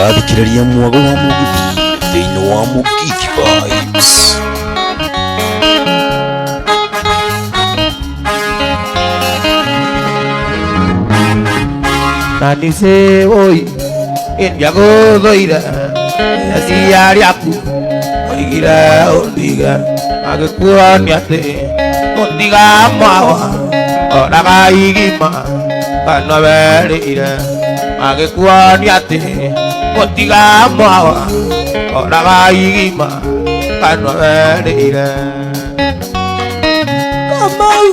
Ũrathikĩrĩria mwago wa mũgithi thĩinĩ wa Mũgithi Vibes. Na nise oi ndiagũthũire aciari aku oigire ũndige magĩkuonia atĩ mũtiga mwawa oraga igima kana werĩire magĩkuonia atĩ mũtiga mwawa oraga igima kana werĩire. Kamau.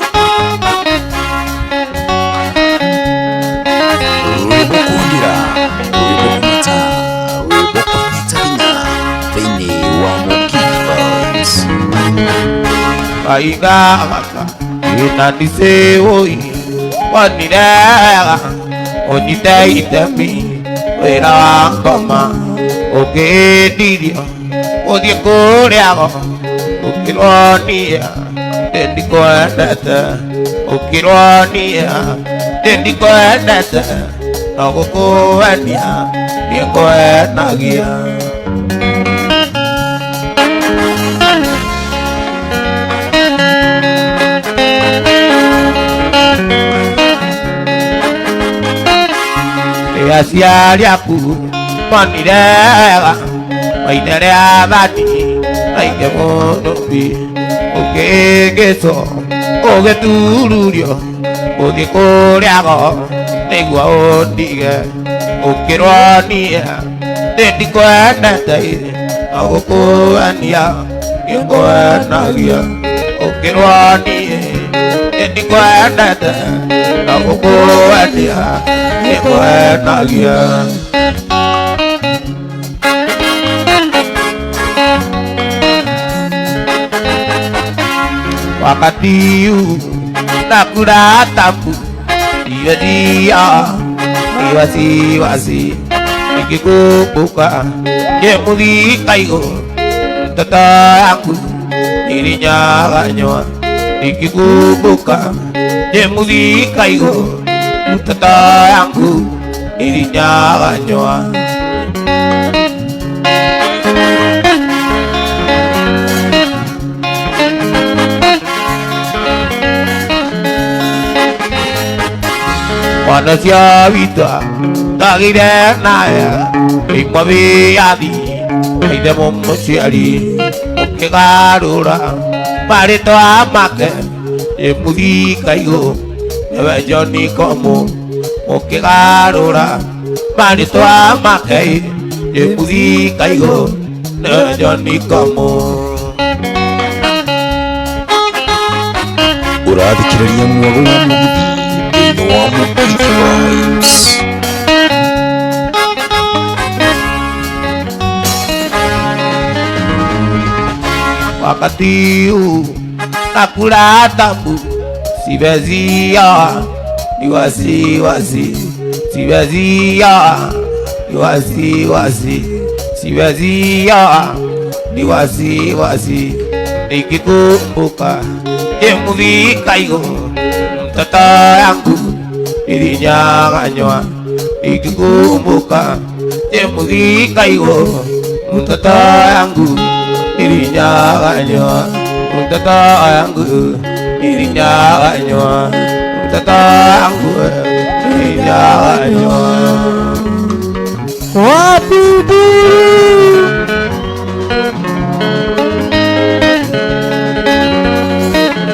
Rwĩmbo kwagĩra, rwĩmbo kũnyita, rwĩmbo kũnyita hinya thĩinĩ wa Mũgithi Vibes. Kaiga gaka ina nise oi wonirega ũnyite itemi wĩra wa ngoma ũkĩndirio ũthiĩ kũrĩago ũkĩrwonia ndĩndikwendete ũkĩrwonia ndĩndikwendete no gũkũenia nĩngwenagia. Aciari aku monirega maithe rĩathani aingĩ mũnũbi ũkĩngĩcwo ũgĩtururio ũthiĩ kũrĩago nĩguo ũndige ũkĩrwonia ndĩndikwendete no gũkũenia nĩngwenagia ũkĩrwonie ndĩndikwendete no gũkũenia nĩngwenagia. Wakati huu nakula tamu dia dia ni wasiwasi nikikumbuka je muthikaigo mtoto yangu nilinyang'anywa nikikumbuka je muthikaigo mtoto yangu nilinyang'anywa. Mwana cia witũ ndagĩire naye imwe wĩyathi ithe mũmũciari ũkĩgarũra marĩtwa make ĩ mũthikaigũ nĩwe John Komu ũkĩgarũra marĩtwa make ĩ mũthikaigũ nĩwe John Komu. Ũrathikĩrĩria mwago wa mũgithi thĩinĩ wa Mũgithi Vibes. Wakati huu nakula tamu siwezia ni wasiwasi siwezia ni wasiwasi siwezia ni wasiwasi nikikumbuka je muthikaigo mtoto yangu nilinyang'anywa nikikumbuka je muthikaigo mtoto yangu nilinyang'anywa mtoto yangu nilinyang'anywa mtoto yangu nilinyang'anywa. Wapi duru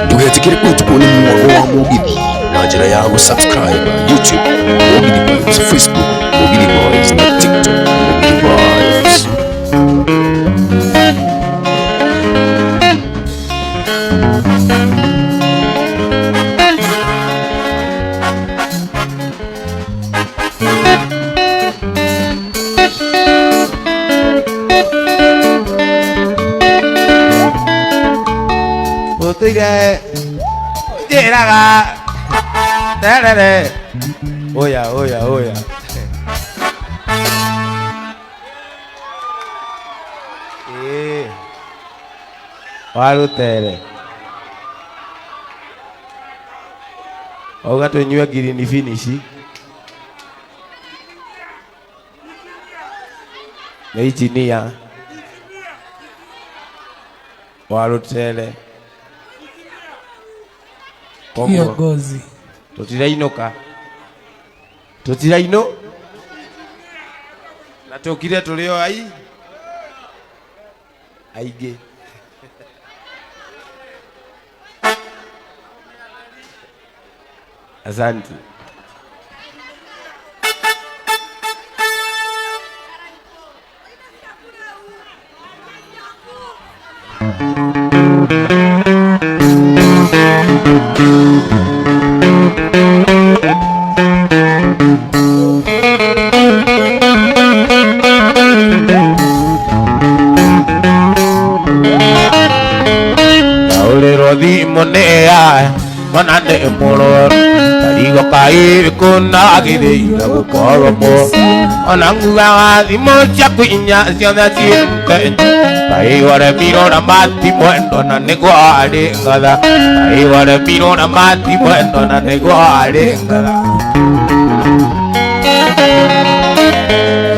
Ndũgetĩkĩre kũhĩtũkwo nĩ mwago wa mũgithi na njĩra ya gũ-subscribe YouTube Mũgithi Vibes, Facebook Mũgithi Vibes na TikTok Mũgithi Vibes. Ũtũire njĩraga terere oya oya oya ĩĩ warũtere wauga tũnyue green finish. Nĩ injinia wa rũtere. Koguo Kiongozi. Tũtirainũka, tũtirainũ na tũkire tũrĩ o ai aingĩ. Asante. Taũrĩrwo thimũ nĩ aya mwana nĩ mũrwaru karigo kairĩkũ na agĩrĩire gũkorwo mũ ona nguga wa thimũ ciaku inya ciothe ciĩ Kenya. Kaĩ waremirwo na mati mwendo na nĩguo arĩ ngatha. Kaĩ waremirwo na mati mwendo na nĩguo arĩ ngatha.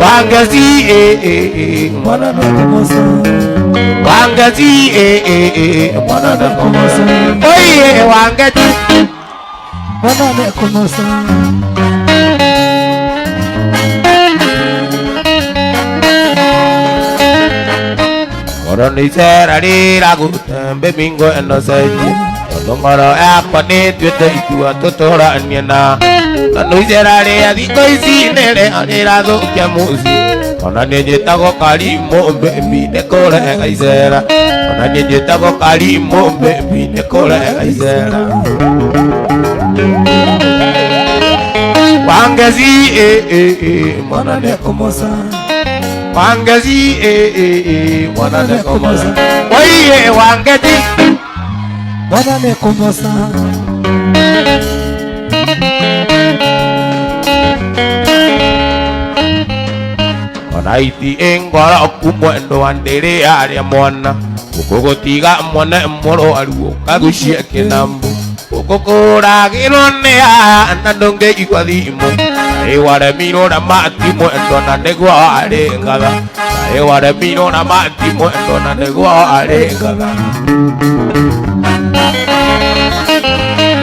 Wangeci eh eh eh mwana. Kumosa. Wangeci eh eh eh mwana na Kumosa. Oye Wangeci. Mwana ne kumosa. Ngoro nĩ icera rĩragũtembe mingo ĩno cenjie tondũ ngoro yakwa nĩ tuĩte itua tũtũranie na tondũ icera rĩa thikũ ici nĩrĩo rĩrathũkia mũciĩ. Ona niĩ njĩtagwo Karimũ baby nĩ kũrega icera. Ona niĩ njĩtagwo Karimũ baby nĩ kũrega icera. Wangeci eh eh eh mwana Mwana ne kumosa. Wangeci eh eh eh mwana nĩ kũmosa. Oiye Wangeci. Mwana ne kumosa. Ona iti ingoro kumwendo wa ndĩrĩ arĩa mwana ũkũgũtiga mwana mũrwaru ũkagucia kĩnambu ũkũkũragĩrwo nĩ aya na ndũngĩigua thimũ. Kaĩ waremirwo na mati mwendo na nĩguo arĩ ngatha. Kaĩ waremirwo na mati mwendo na nĩguo arĩ ngatha.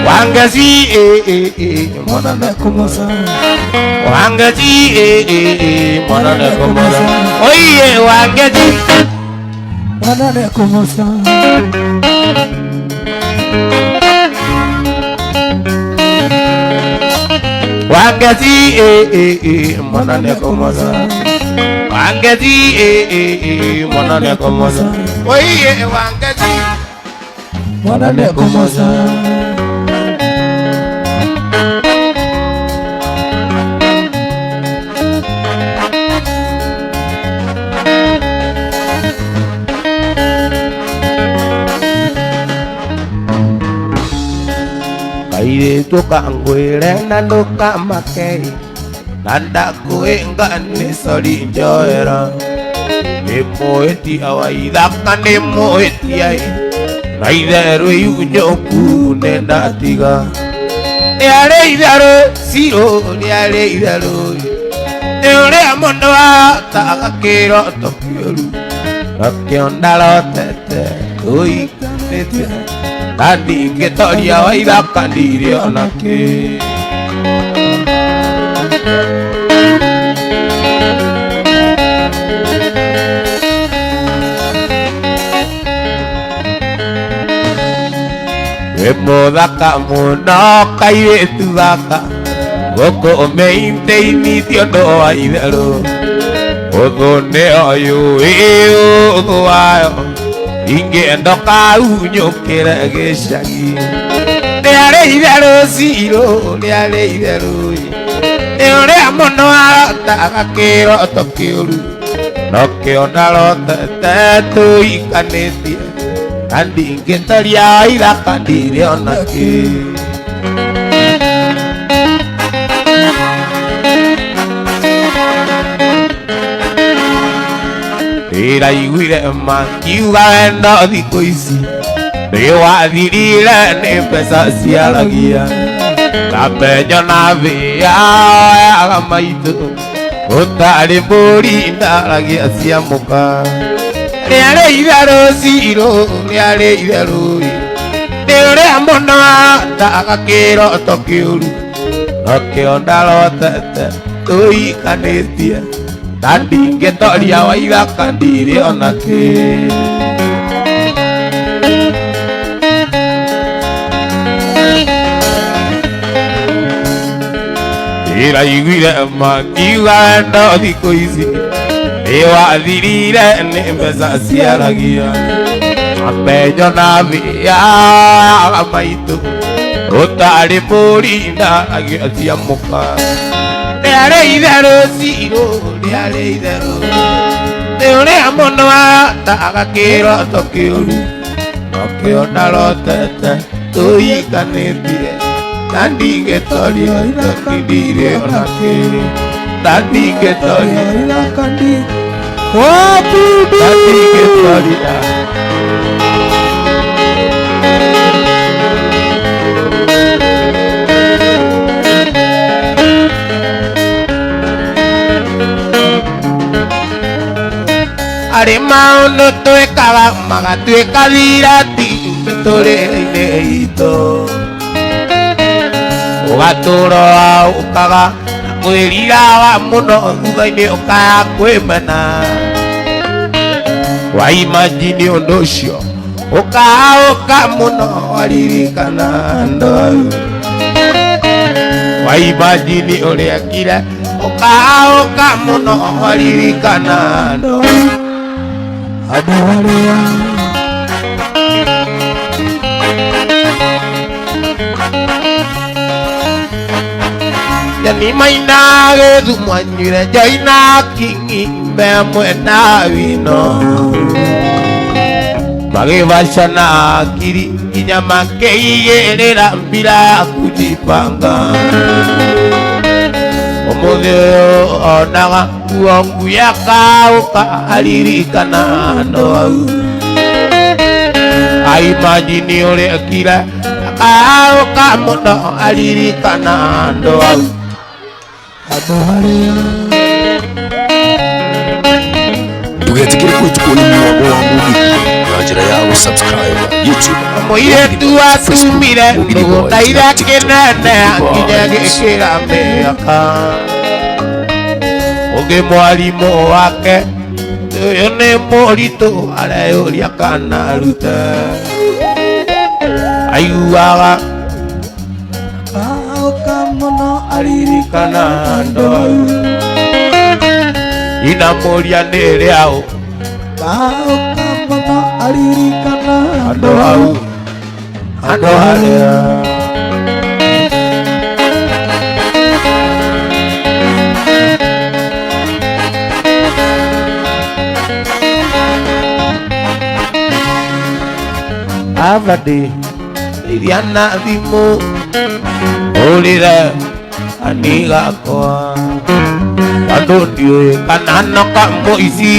Wangeci eh eh eh Mwana ne kumosa. Wangeci eh eh eh mwana nĩ kũmosa. Oiye Wangeci. Mwana ne kumosa. Wangeci eh eh eh mwana nĩ kũmosa. Wangeci eh eh eh mwana nĩ kũmosa. Oiye Wangeci. Mwana ne kumosa. Kairĩtu kangwĩre na ndũkamake na ndakwĩnga nĩ sori njoera nĩ mũĩtia wa ithaka nĩ mũĩtia na itherũ iunyũku nĩ ndatiga nĩ arĩ itherũ cirũ nĩ arĩ itherũ nĩ ũrĩa mũndũ ahotaga kĩroto kĩũru nakĩo ndarotete tũikanĩte na ndingĩtoria wa ithaka ndirĩ ona kĩ. Wĩ mũthaka mũno kairĩtu gaka gũkũ ũmeitĩinithio ũndũ wa itherũ ũthũ nĩ ũyũ ĩ ũthũ wayo ingĩenda kaunyũkĩre gĩcagi nĩ arĩ itherũ cirũ nĩ arĩ itherũ nĩ ũrĩa mũno arotaga kĩroto kĩũru nokĩo ndarotete tũikanĩtie na ndingĩtoria ithaka ndirĩ ona kĩ. Ndĩraiguire makiuga wendo thikũ ici nĩ wathirire nĩ mbeca ciaragia kamenyo na thĩa yaga maitũ Ũtarĩ mbũri ndaragia cia mũka. Rĩarĩ itherũ cirũ, rĩarĩ itherũ. Nĩ ũrĩa mũno ndaga kĩroto kĩũru. Nokĩo ndarotete tũikanĩtie. Na ndingĩtoria wa ithaka ndirĩ ona kĩ. Ndĩraiguire makiuga wendo thikũ ici nĩwathirire nĩ mbeca ciaragia ambenyo na thĩaga maitũ ũtarĩ mbũri ndaragia cia mũka. Rĩarĩ itherũ cirũ, rĩarĩ itherũ. Nĩ ũrĩa mũno ndaga kĩroto kĩũru nokĩo ndarotete tũikanĩtie na ndingĩtoria ndirĩ ona kĩ na ndingĩtoria na ndingĩtoria. Arĩ maũndũ twĩkaga magatuĩka thirati mĩtũrĩre-inĩ itũ ũgatũra ũkaga kwĩriraga mũno thutha-inĩ ũkaya kwĩmena waimajini ũndũ ũcio ũkaũka mũno waririkana andũ waimajini ũrĩa kire ũkaũka mũno waririkana andũ. Andũ arĩa Yani maina gĩthumo anyuire njoina kingi me mwena wino magĩbacana akiri nginya makĩigĩrĩra mbira ya kujipanga. Ũmũthĩ ũyũ onaga nguo ngui akaũka aririkana andũ au aimajini ũrĩa kire akaũka mũno aririkana andũ au. Andũ arĩa Ndũgetĩkĩre kũhĩtũkwo nĩ mũbango wa mũgithi na njĩra ya gũsubscribe YouTube Mũirĩtu atumire Mũgithi ndũgũ Boys na na ira TikTok kĩnene Mũgithi nginya Boys. gĩkĩra mĩaka. Ũngĩ mwarimũ wake ũyũ nĩ mũritũ areyũria kana arute aiguaga kaũka mũno aririkana andũ au. Inamũria nĩ rĩaũ kaũka mũno aririkana andũ au andũ arĩa. Abadi iria na thimũ ũrĩre ani gakwa tondũ ndiũĩ kana no kamũici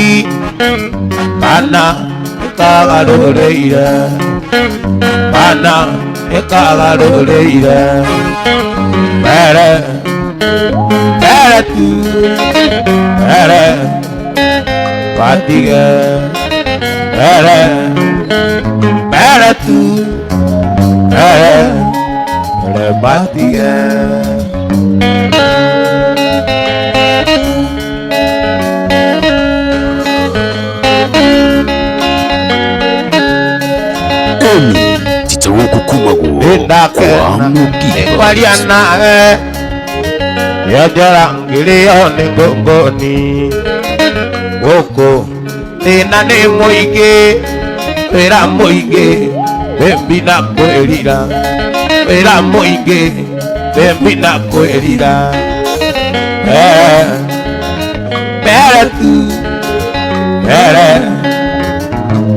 kana nĩkagarũrĩire kana nĩkagarũrĩire mbere mbere tu mbere matige mbere mbere tu mbere mbere matige. Emi titawuku kumagwo kwa Nĩndakena Mũgithi nĩngwaria Boys. nawe nĩonjora ngĩrĩo nĩ ngũngũni gũkũ thĩna nĩ mũingĩ wĩra mũingĩ thĩmbi na kwĩrira wĩra mũingĩ thĩmbi na kwĩrira mbere tu mbere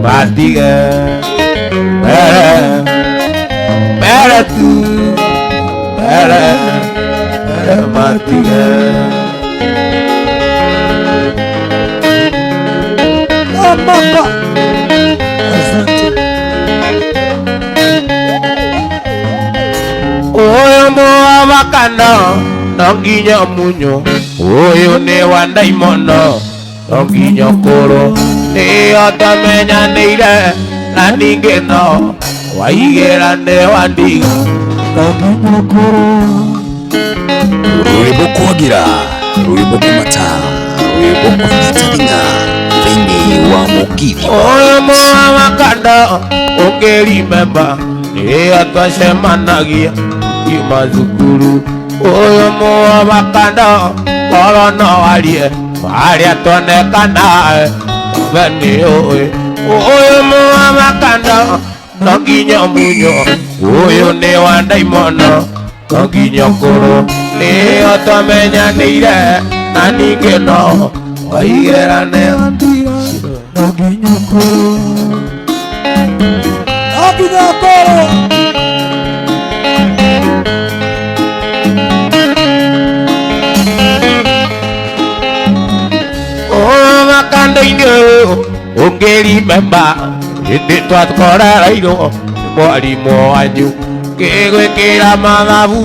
matige mbere mbere tu mbere mbere matige. Amaka. Asante. Ũyũ mũabakano no nginya munyo Ũyũ nĩ wa ndaimono no nginya ũkũrũ nĩyo twamenyanĩire na ningĩ no waigĩra nĩ wa ndiga No nginya ũkorwo. Rwĩmbo kwagira, rwĩmbo kũmata, rwĩmbo kũnyita thing'a thĩinĩ wa Mũgithi Ũyũ Vibes. mũa makanda ũngĩrimemba nĩyo twacemanagia kiuma thukuru. Ũyũ mũa makanda korwo no warie harĩa tuonekana we nĩ ũĩ. Ũyũ mũa makanda no nginya munyo. Ũyũ nĩ wa ndaimono no nginya ũkũrũ nĩyo twamenyanĩire na ningĩ no waigĩra nĩ No nginya ũkorwo. No nginya ũkorwo. Makando-inĩ ũngĩrimemba hĩndĩ twakorereirwo nĩ mwarimũ wanyu ngĩgwĩkĩra mathabu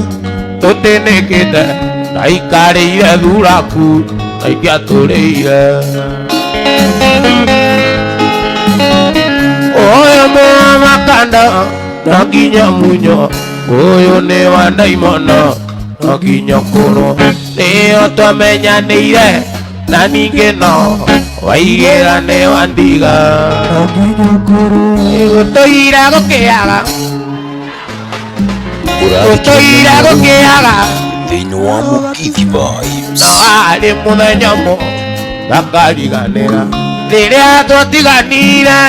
tũtĩnĩkĩte ndaikarĩire thuraku na ingĩatũrĩire. Ũyũ mũa makanda no nginya munyo. Ũyũ nĩ wa ndaimono no nginya ũkũrũ nĩyo twamenyanĩire na ningĩ no waigĩra nĩ wa ndiga. No nginya ũkorwo. Gũtũira gũkĩaga gũtũira gũkĩaga Thĩinĩ wa Mũgithi Vibes. No arĩ mũthenya ũmwe ndakariganĩra rĩrĩa twatiganire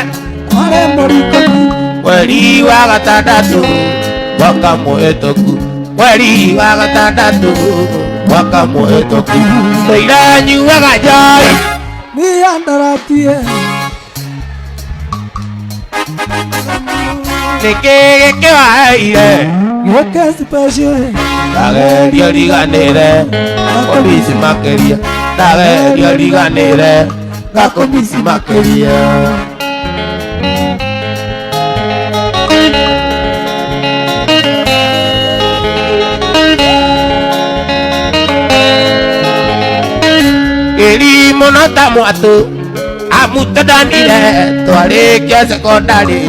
Kwarĩ mũriko. Mweri wa gatandatũ mwaka mũhĩtũku, mweri wa gatandatũ mwaka mũhĩtũku, tũira nyuaga njohi Niandaratie. Nĩkĩ gĩkĩwaheire Gĩke special. Ndageria riganĩre ngakũmici makĩria, ndageria riganĩre ngakũmici makĩria. Ĩri mũno ta mwatũ amutandanire twarĩkia sekondarĩ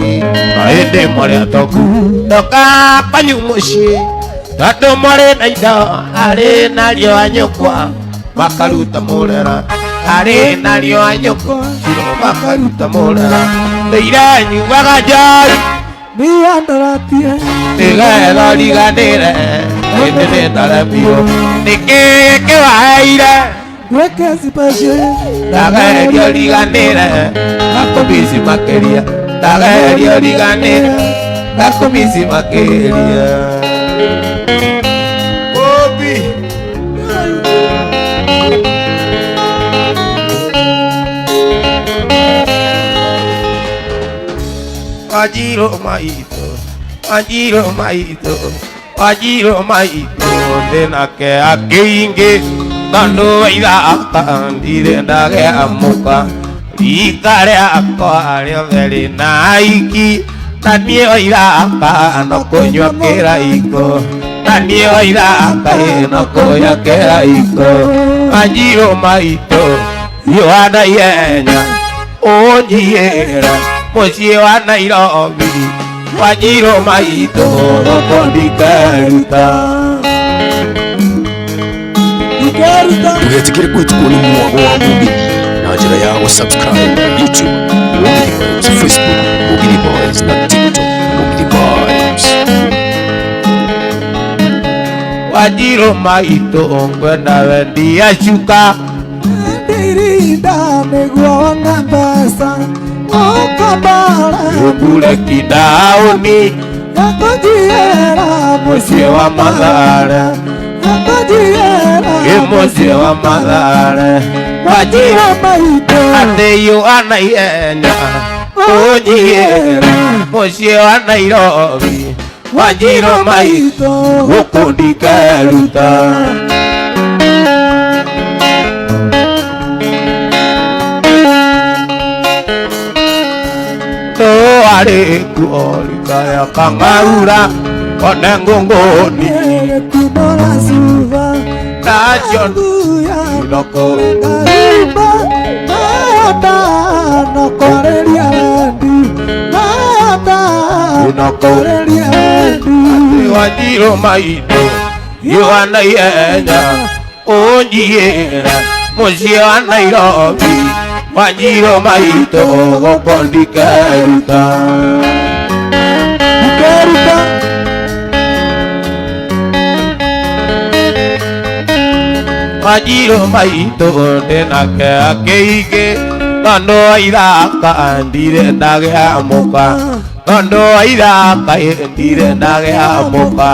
na ĩndĩ mwarĩ atoku ndoka kwanyu mũciĩ tondũ mwarĩ na indo arĩ nario anyũkwa makaruta mũrera arĩ nario anyũkwa ciro makaruta mũrera ndĩire nyuaga njohi Niandaratie. nĩgetha riganĩre ĩndĩ nĩndaremirwo nĩkĩ kĩwaheire Gĩke special. Ndageria riganĩre ngakũmici makĩria, ndageria riganĩre ngakũmici makĩria. Bobi. Wanjirũ maitũ, Wanjirũ maitũ, Wanjirũ maitũ, ndĩnake akĩingĩ tondũ wa ithaka ndirĩ ndageamũka rika rĩakwa rĩothe rĩna aiki na niĩ o ithaka no kũnyua kĩraiko na niĩ o ithaka no kũnyua kĩraiko. Wanjirũ maitũ riũa na ihenya ũnjiyĩre mũciĩ wa Nairobi. Wanjirũ maitũ thoko ndikeruta. Ndikeruta. Ndũgetĩkĩre kũhĩtũkwo nĩ mwago wa Mũgithi na njĩra ya gũsubscribe YouTube Mũgithi Vibes, Facebook Mũgithi Vibes na TikTok Mũgithi Vibes. Wanjirũ maitũ ngwenda wendia cuka. Ndirinda nĩguo wone mbeca. Ũkambara. Ũmbure kindaũni. Gakũnjiĩra. Mũciĩ wa Mathare. Gakũnjiĩra. Ĩ mũciĩ wa Mathare. Wanjirũ maitũ. Atĩ yũa na ihenya ũnjiyĩre mũciĩ wa Nairobi. Wanjirũ maitũ gũkũ ndikeruta. Tũarĩ kuo rika ya kang'aura one ngũngũni. Gĩkunũra cuba. Nacio Inoko Wanjirũ maitũ Iwa na ihenya Ũnjigĩre Mũciĩ wa Nairobi Wanjirũ maitũ Gũkũ ndikeruta Ndikeruta Wanjirũ maitũ ndĩnake akĩingĩ Tondũ wa ithaka ndirĩ ndagĩa mũka Tondũ wa ithaka ndirĩ ndagĩa mũka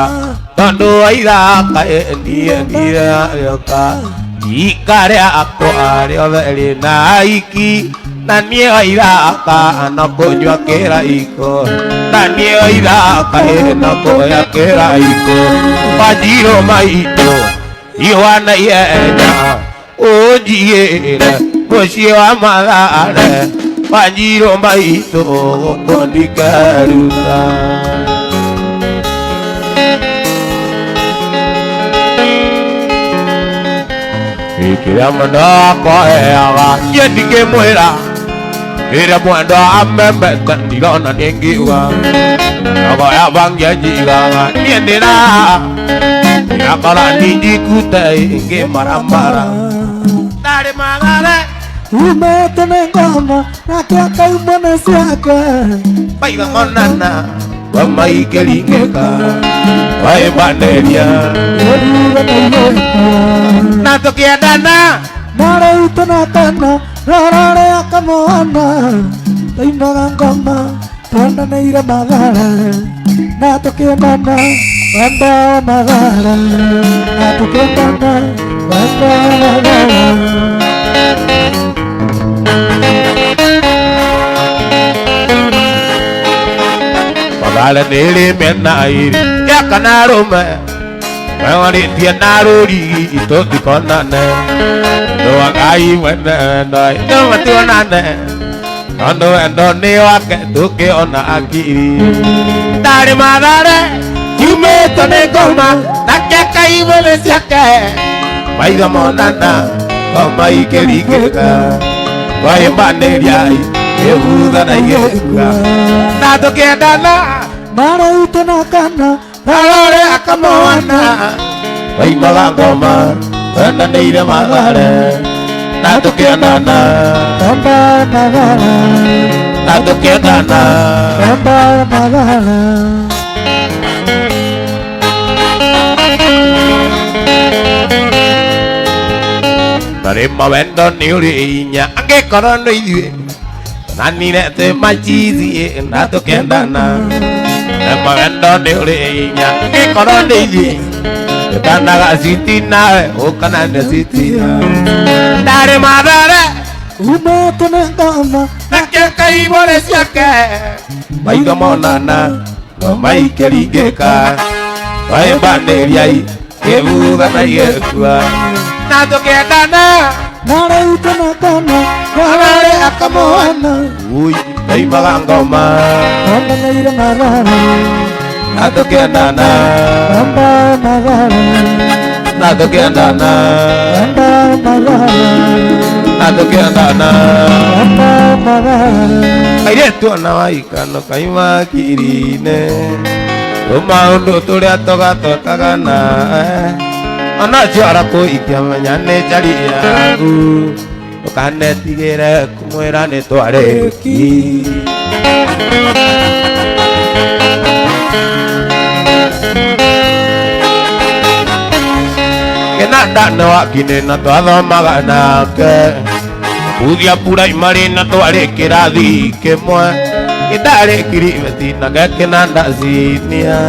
Tondũ wa ithaka ndirĩ ndagĩũka Ika rĩakwa rĩothe rĩna iki Na niĩ wa ithaka no kũnyua kĩraiko Na niĩ wa ithaka no kũrĩa kĩraiko Wanjirũ maitũ Iwa na ihenya Ũnjigĩre Mũciĩ wa Mathare Wanjirũ maitũ gũkũ ndikeruta Kĩrĩa mwendwa wakwa heaga niĩ ndingĩmwĩra Kĩrĩa mwendwa amemete ndirona nĩngiuga Rogo ya bangi anjigaga niĩ ndĩra Ndĩrakora ninjikute ngĩmaramara Ndarĩ Mathare Umete nĩ ngoma nake akaumwo nĩ ciake Maitho monana wamaikĩringĩka Waĩmbanĩria Ũruga na igĩkua Na tũkĩendana Na rĩu tũnakana Rora rĩa kamwana Tũimaga ngoma Twendanĩire Mathare Na tũkĩendana Wendo wa Mathare Na tũkĩendana Wendo wa Mathare Mathare nĩrĩ mĩena ĩrĩ ya kana rũme Mwarĩtie na rũrigi tũtikonane Tondũ wa Ngai mwene wendo ithuĩ matuonane Tondũ wendo nĩ wake tũkĩona akiri Ndarĩ Mathare yumĩtwo nĩ ngoma Nake akaimwo nĩ ciake Maitho monana ngoma ikĩringĩka Twahĩmbanĩria ĩhutha na igĩkua Na tũkĩendana Na rĩu tũnakana Arore akamwana Waimaga ngoma Twendanĩire Mathare Na tũkĩendana Wendo wa Mathare Na tũkĩendana Wendo wa Mathare Tarĩ mawendo nĩ ũrĩ inya Angĩkorwo nĩ ithuĩ Tũnanire twĩ machizi Na tũkĩendana Na mawendo nĩ ũrĩ inya Angĩkorwo nĩ ithuĩ Tũtanaga citi nawe Ũkanane citi Ndarĩ Mathare Umete nĩ ngoma Nake akaimwo nĩ ciake Maitho monana Ngoma ikĩringĩka Twahĩmbanĩria ikĩbutha na igĩkua Na tũkĩendana Na rĩu tũnakana Rora rĩa kamwana Ui, ndaimaga ngoma Twendanĩire Mathare Na tũkĩendana Wendo wa Mathare Na tũkĩendana Wendo wa Mathare Na tũkĩendana Wendo wa Mathare Kairĩtu ona waikano kaima kiri-inĩ Tũmaũndũ tũrĩa tũgatwekaga nawe Onacio arakũikia menya nĩ njari yaku Ndũkanetigĩre kũmwĩra nĩ twarĩki Kĩnanda nĩ wakinĩ na twathomaga nake Kuthia puraimari na twarĩ kĩrathi kĩmwe Kĩndarĩ kiribeti na gekĩnanda cinia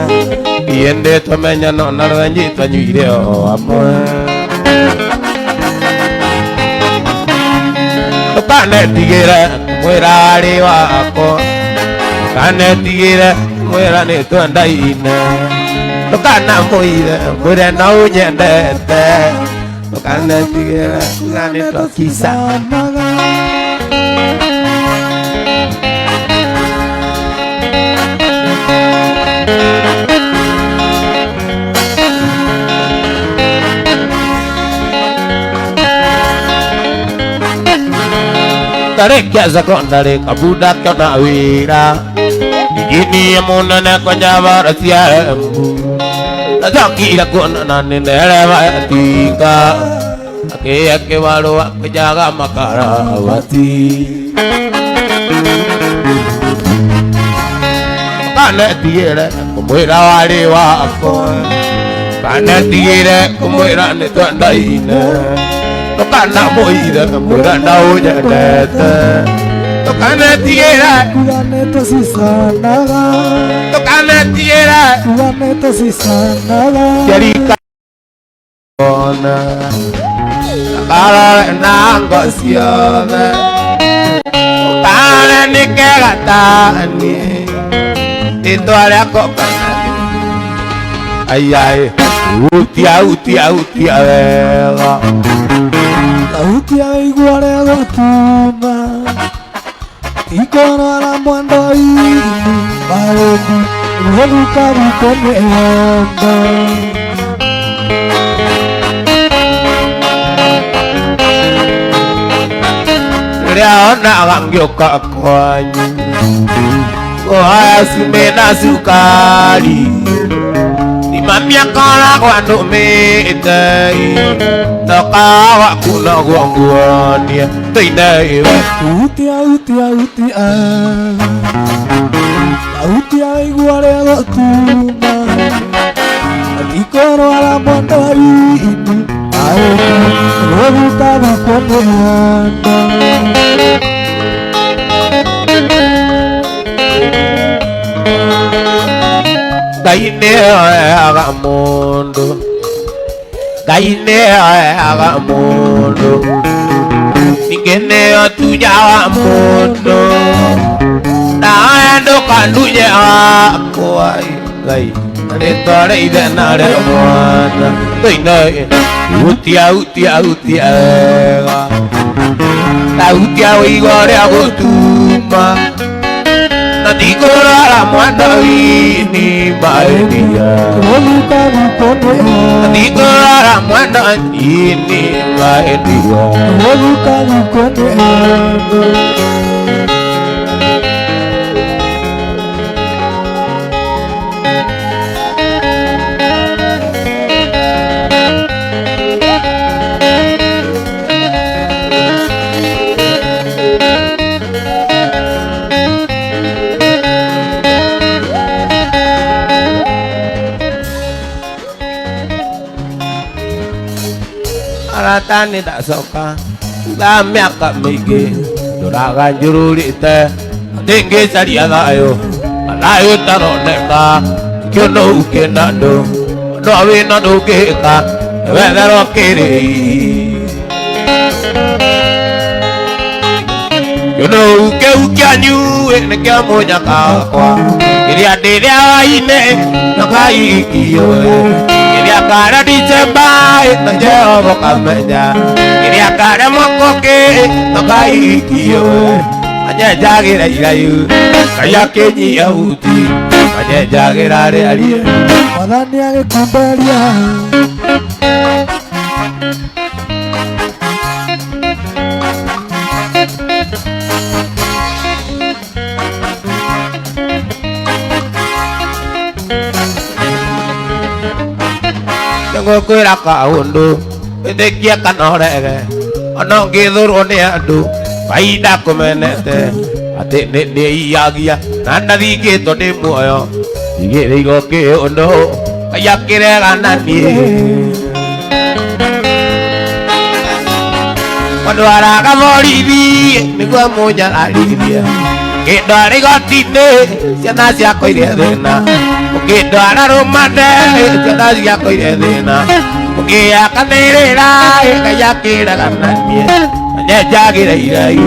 Iende twamenyana na rwenji twanyuire o hamwe Ndũkanetigĩre mwĩra arĩ wakwa Ndũkanetigĩre mwĩra nĩ twendaine Ndũkanamũire mwĩre no ũnyendete Ndũkanetigĩre kuga nĩ twakisa Ndarĩkia secondary kabunda kĩona wĩra injinia mũnene kwenye bara cia Embu. Ndacokire kuonana nĩ ndereba ya tinga akĩya kĩbarũa kwenjaga makarabati. Kanetigĩre kũmwĩra warĩ wakwa, kanetigĩre kũmwĩra nĩ twendaine, ndũkanamũithe mwĩra ndaũnyendete, ndũkanetigĩre Kuga nĩtũcicanaga. Ndũkanetigĩre Kuga nĩtũcicanaga. Jerika ona karore na ngo ciothe ũkare nĩ kega tani rĩtwa rĩako kana aiai utia utia utia wega. Thauti ya igua rĩa gũtuma Ikorora mwando-inĩ Maũndũ Rũrukaruko mĩhanda. Rĩrĩa onaga ngĩũka kwanyu kũhaya cumbĩ na cukari ti mami akoragwo anũmĩte toka waku noguo nguonie tũine iwe. Utia utia utia. Thauti ya igua rĩa gũtuma Ikorora mwando-inĩ Maũndũ Rũrukaruko mĩhanda. Ngai nĩoyaga mũndũ, Ngai nĩoyaga mũndũ, ningĩ nĩotunyaga mũndũ, nawe ndũkandunye wakwa Ngai rĩtwa rĩa ithe na rĩa mwana tũine utia utia utia wega tautia wĩigua ũrĩa gũtuma na ndikũrora mwando-inĩ maĩnia. Rũrukaruko mĩhanda. Ndikũrora mwando-inĩ maĩnia. Rũrukaruko mĩhanda. Arata nĩ ndacoka thutha mĩaka mĩingĩ ndũraga njũrũrĩte atĩ ngĩcaria thayũ na thayũ ũtaroneka kĩono ũkĩna andũ no wĩna ndũngĩka wetherwo kĩrĩi kĩono kĩu kĩanyu nĩkĩo mũnyaka wakwa kĩrĩa ndĩrĩa waine nakaikio kĩrĩa kara Dicemba na Jehova kamenya kĩrĩa kara mwaka ũngĩ nakaikio anyenjagĩra irayu Ngai akĩnyia huti anyenjagĩra rĩarie. Mwathani agĩkumberia. Nĩngũkwĩra kaũndũ wĩtĩkie kana ũrege ona ũngĩthũrwo nĩ andũ Ngai ndakũmenete atĩ nĩ nĩiyagia na ndathingĩtwo ndĩ muoyo igĩrĩirwo kĩũndũ Ngai akĩregana niĩ Mũndwaraga borithi nĩguo mũnyararithie ngĩndwara igoti-inĩ ciana ciakwa irĩ thĩna ũkĩndwara rũmande ciana ciakwa irĩ thĩna ũkĩakanĩrĩra Ngai akĩregana niĩ anyenjagĩra irai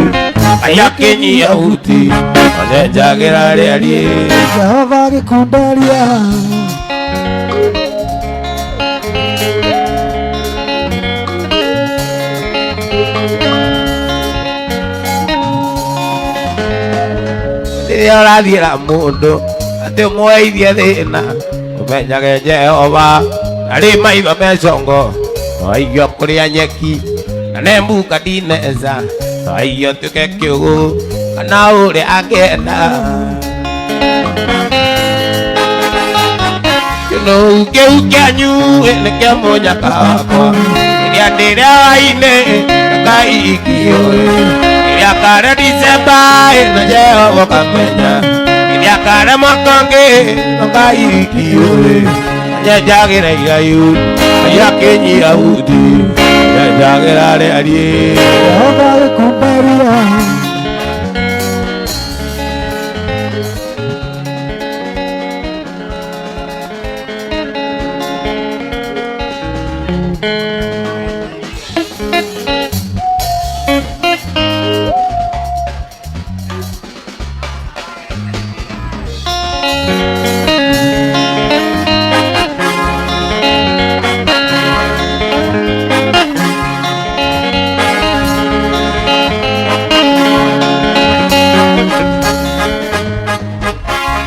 Ngai akĩnyia huti anyenjagĩra rĩarie. Jehova agĩkumberia. Rĩrĩa ũrathiĩra mũndũ atĩ ũmweithie thĩna ũmenyage Jehova arĩ maitho me congo no aigua kũrĩa nyeki na nĩ mbuka ndineza Aiyo tuĩke kĩũgũ kana ũrĩa angĩenda. Kĩno kĩu kĩanyu nĩkĩo mũnyaka wakwa. Rĩrĩa ndĩrĩa wainĩ ndakaikio. Rĩrĩa kare Dicemba na Jehova kamenya. Rĩrĩa kare mwaka ũngĩ ndakaikio. Nyenjagĩra igayu ayakinyia uthi. Nyenjagĩra rĩariĩ. Jehova gĩkumbaria.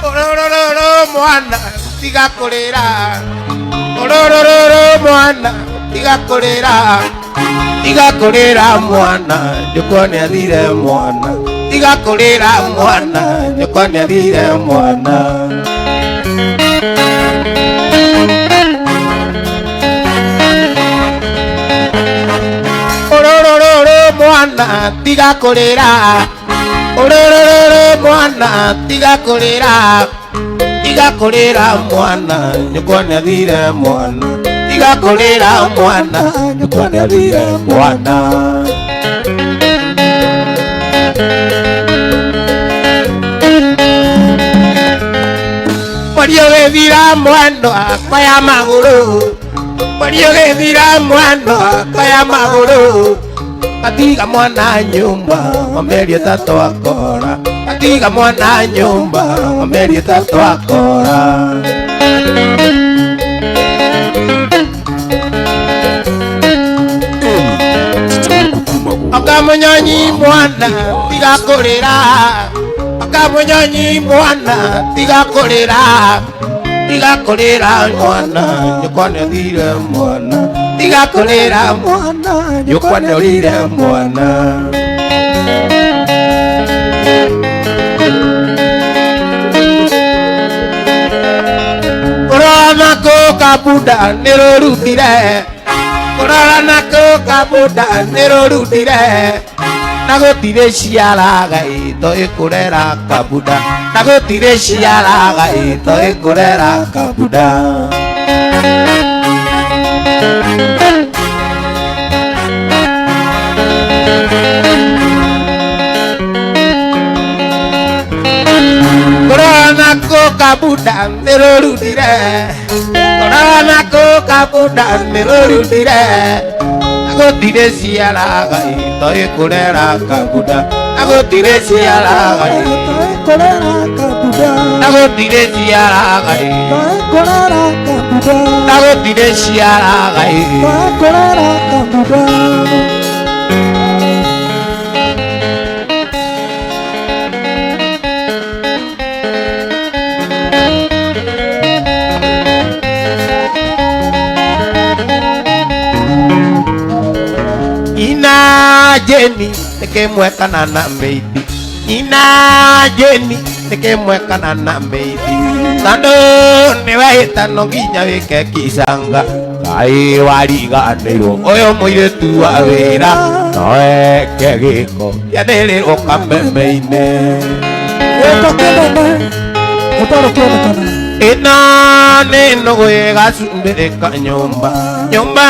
Ororororo mwana tiga kũrĩra. Ororororo mwana tiga kũrĩra. Tiga kũrĩra mwana nyũkwa nĩathire mwana. Tiga kũrĩra mwana nyũkwa nĩathire mwana. Ororororo mwana tiga kũrĩra. Ororororo mwana tiga kũrĩra. Tiga kũrĩra mwana nyũkwa nĩathire mwana. Tiga kũrĩra mwana nyũkwa nĩathire mwana. Mwario gĩthira mwendwa akwa ya magũrũ. Mwario gĩthira mwendwa akwa ya magũrũ. Atiga mwana nyũmba wa mĩeri 3 akora. Atiga mwana nyũmba wa mĩeri 3 akora. Akamunyonyi mwana tiga kũrĩra. Akamunyonyi mwana tiga kũrĩra. Tiga kũrĩra mwana nyũkwa nĩathire mwana. Tiga kũrĩra Mwana nyũkwa nĩorire mwana. Kũrora nako kabunda nĩrũrutire. Kũrora nako kabunda nĩrũrutire. Na gũtirĩ ciaraga ĩto ĩkũrera kabunda. Na gũtirĩ ciaraga ĩto ĩkũrera kabunda. Kũrora nako kabunda nĩrũrutire. Kũrora nako kabunda nĩrũrutire. Na gũtirĩ ciaraga ĩto ĩkũrera kabunda. Na gũtirĩ ciaraga ĩto ĩkũrera kabunda. Na gũtirĩ ciaraga ĩto Ĩkũrera kabunda. Na gũtirĩ ciaraga ĩto Ĩkũrera kabunda. Ina Jeni nĩkĩmwe kana na mĩithi. Ina Jeni nĩkĩmwe kana na mĩithi. Tondũ nĩwehĩta no nginya wĩke kicanga. Kaĩ wariganĩirwo ũyũ mũirĩtu wa wĩra no eke gĩko kĩanĩrĩrwo kameme-inĩ. Gĩko kĩnene gĩtarĩ kĩonekana. Ĩno nĩ nũgũ ĩgacumbĩrĩka nyũmba. Nyũmba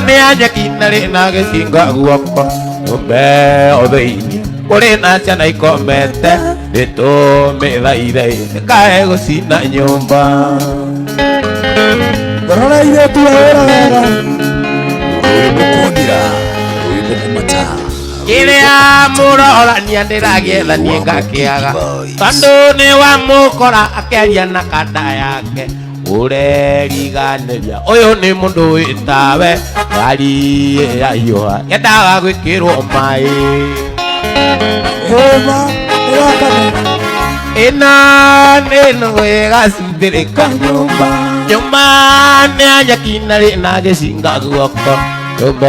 nĩ ya nyeki na rĩ na gĩcinga guoko. Nyũmba ĩyo thĩinĩ kũrĩ na ciana ikomete. Nĩtũmĩthaithe ĩkae gũcina nyũmba. Rora airĩtu a wĩra wega. Rwĩmbo kwamira, rwĩmbo kũmata. Kĩrĩa mũrorania ndĩragĩetha niĩ ngakĩaga. Tondũ nĩ wamũkora akĩaria na kanda yake. Ũreriganĩria ũyũ nĩ mũndũ wĩtawe. Ngari yahiũha yendaga gwĩkĩrwo maĩ. Hũma ĩrakana. Ĩno nĩ nũgũ ĩgacumbĩrĩka nyũmba. Nyũmba nĩ ya nyeki na rĩ na gĩcinga guoko. Nyũmba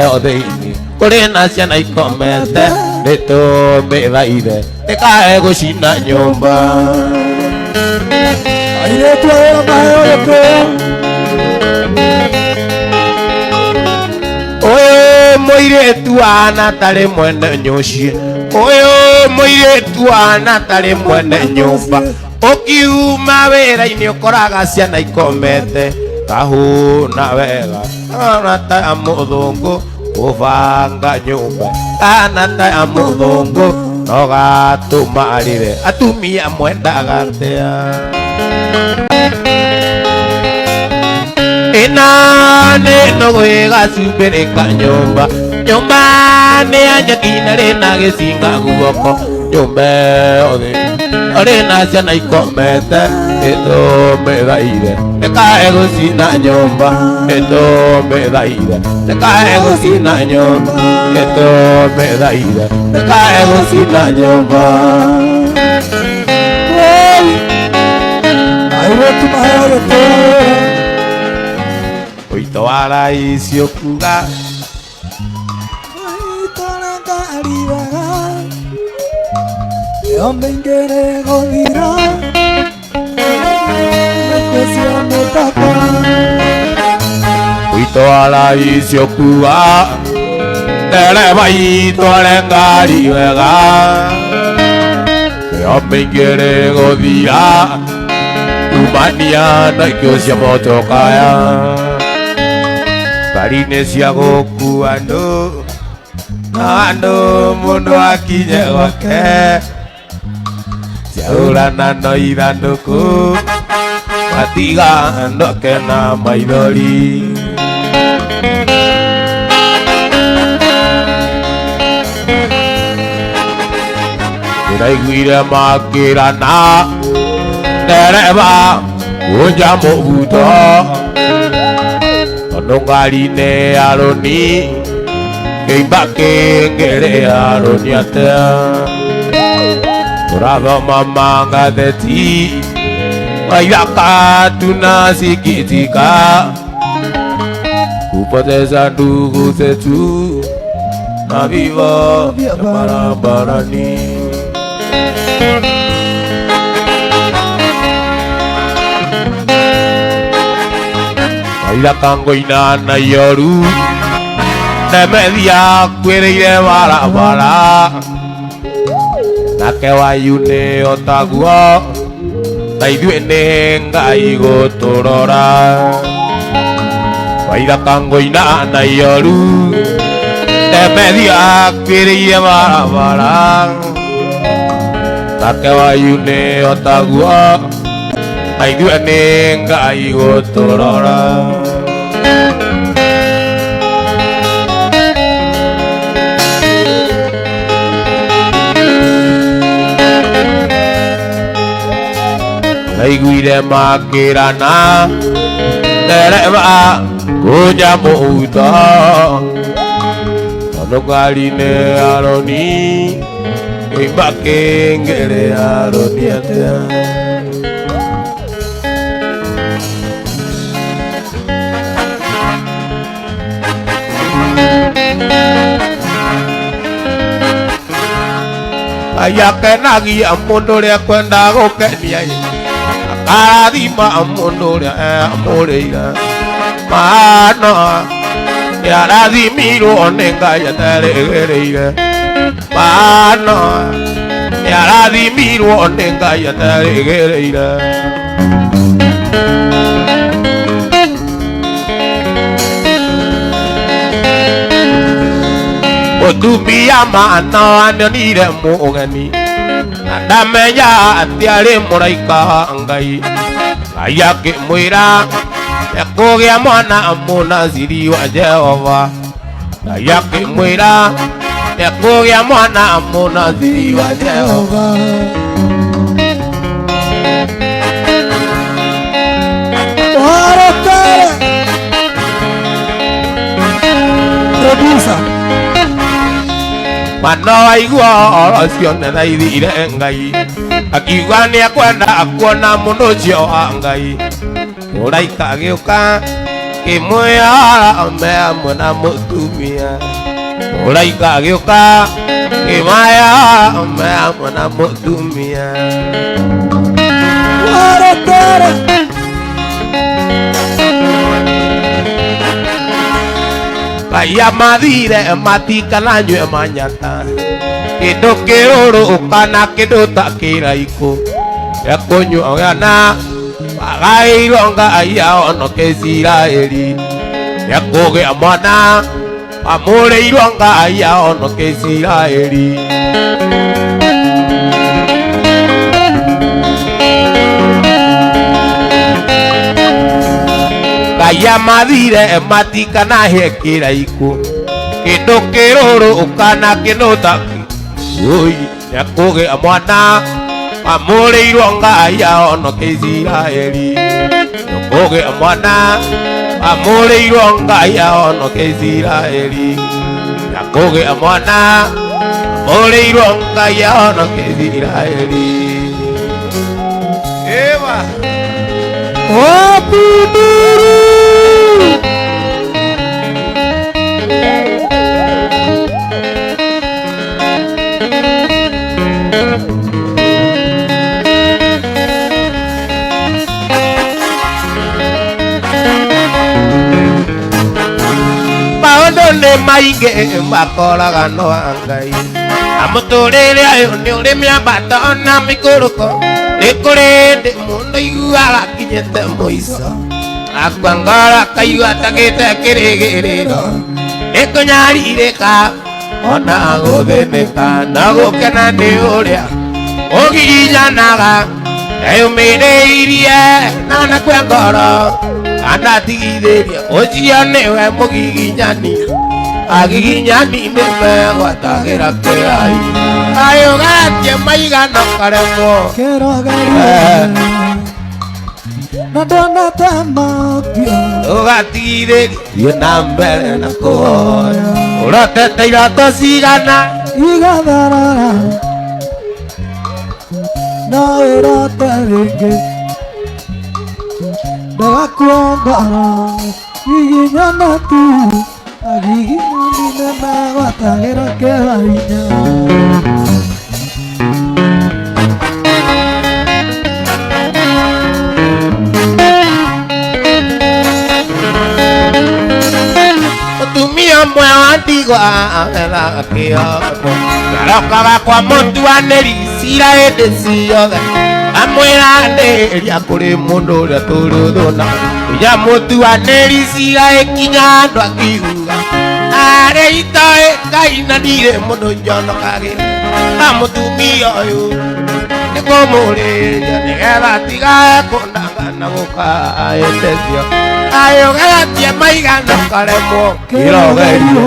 ĩyo thĩinĩ Kũrĩ na ciana ikomete nĩtũmĩthaithe ndĩkae gũcina nyũmba. Airĩtu aya maheo gĩtĩo. Ũyũ mũirĩtu wana tarĩ mwene nyũciĩ, ũyũ mũirĩtu wana tarĩ mwene nyũmba. Ũkiuma wĩra-inĩ ũkoraga ciana ikomete, kahũna wega kana ta ya mũthũngũ kũbanga nyũmba, kana ta ya mũthũngũ no gatũma arĩre. Atumia mwendaga atĩa? Ĩna nĩ nũgũ ĩgacumbĩrĩka nyũmba, nyũmba nĩ ya nyeki na rĩna gĩcinga guoko, nyũmba ĩyo thĩ rĩna ciana ikomete ĩtũmĩthaire ndĩkae gũcina nyũmba, ĩtũmĩthaire ndĩkae gũcina nyũmba, ĩtũmĩthaire ndĩkae gũcina nyũmba. Airĩtu maheo gĩtĩo. Ũito wa raici ũkuga Itwara ngari wega, ĩyo mĩingĩ nĩĩgũthira, nĩkuo cia mũtaka. Ũito wa raici ũkuga ndereba itware ngari wega, ĩyo mĩingĩ nĩĩgũthira kumania na ikuũ cia motokaya. Ngari nĩ cia gũkua andũ na andũ mũndũ akinye gwake, ciahũrana no ithandũkũ matiga andũ ake na maithori. Ndĩraiguire makĩrana ndereba kũnja mũbuto, tondũ ngari nĩ ya rũni kĩimba kĩngĩrĩ ya rũni atĩa. Tũrathoma mangatheti waithaka tunasikitika kupoteza ndugu zetu na vifo vya barabarani. Waithaka ngoina na ioru Nemethia kwĩrĩire barabara, nake wayu nĩ otaguo na ithuĩ nĩ Ngai gũtũrora. Waithaka ngoina na ioru Nemethia kwĩrĩire barabara, nake wayu nĩ otaguo na ithuĩ nĩ Ngai gũtũrora. Ndaiguire makĩrana ndereba kũnja mũhuto, tondũ ngari nĩ ya rũni kĩimba kĩngĩrĩ ya rũni atĩa. Ngai akenagia mũndũ ũrĩa kwenda gũkenia, akarathima mũndũ ũrĩa eamũrĩire. Maana nĩarathimirwo nĩ Ngai aterĩgĩrĩire, Maana nĩarathimirwo nĩ Ngai aterĩgĩrĩire. Mũtumia maana anionire mũgeni na ndamenya atĩ arĩ mũraika wa Ngai. Ngai akĩmwĩra ekũgĩa mwana mũnaziri wa Jehova. Ngai akĩmwĩra ekũgĩa mwana mũnaziri wa Jehova. Mũharatare. Producer. Mwana waigua ũhoro ũcio nĩathaithire Ngai, akiuga nĩekwenda kuona mũndũ ũcio wa Ngai. Mũraika agĩũka kĩmwĩra me hamwe na mũtumia. Mũraika agĩũka kĩmaya hamwe na mũtumia. Waretera Kaya mathire matikananyue manyata kĩndũ kĩrũrũ kana kĩndũ ta kĩraikũ gĩa kũnyua na magaĩirwo Ngai ahonoke Isiraeli gĩa kũgĩa mwana amũrĩirwo Ngai ahonoke Isiraeli. Ngai amathire matikanahe kĩraikũ kĩndũ kĩrũrũ kana kĩndũ ta oi gĩa kũgĩa mwana amũrĩirwo Ngai ahonoke Isiraeli gĩa kũgĩa mwana amũrĩirwo Ngai ahonoke Isiraeli gĩa kũgĩa mwana amũrĩirwo Ngai ahonoke Isiraeli. Eva Wapinduru. Maũndũ nĩ maingĩ makoraga no Ngai amũtũrĩre ũyũ nĩ ũrĩ mĩambato na mĩikũrũko nĩ kũrĩ hĩndĩ mũndũ aiguaga akinyĩte mũico akua ngoro akaigua atagĩte kĩrĩgĩrĩro nĩ kũnyarirĩka ona gũthĩnĩka na gũkena nĩ ũrĩa ũgiginyanaga eyũmĩrĩirie na nakua ngoro anatigithĩria ũcio nĩwe mũgiginyani agiginyani nĩ megwatagĩra kĩrai ayũgatie maigana karemwo. Kĩrogerio na ndonete mothiũ Ũgatigithĩria na mbere na kũhoya ũrotete iroto cigana igatharara no ĩrote rĩngĩ ndũgakue ngoro giginyana tu agiginyani nĩmegwatagĩra kĩrahinya. Mũtumia ũmwe wa ndigwa agethaga kĩondo arokaga kwa mũtuanĩri cira hĩndĩ ciothe amwĩra ndĩria kũrĩ mũndũ ũrĩa tũrũthũna ya mũtuanĩri cira ĩkinya andũ akiuga arĩ itoĩ Ngai na ndirĩ mũndũ njonokagĩra na mũtumia ũyũ nĩ kũmũrĩria nĩgetha atigae kũndangana gũkaĩtĩkio ayũgeretie maigana karemwo kĩrogerio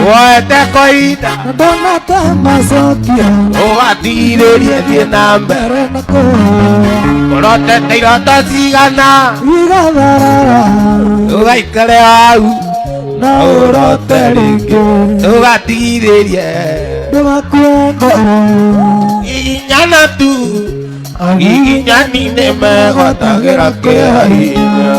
woete koinda Na ndonete macokio ũgatigithĩrie thiĩ na mbere mbere na kũhoya ũrotete iroto cigana igatharara ũgaikare hau na ũrote rĩngĩ ũgatigithĩrie ndũgakue ngoro giginyana tu agiginyani nĩ megwatagĩra kĩhahinya.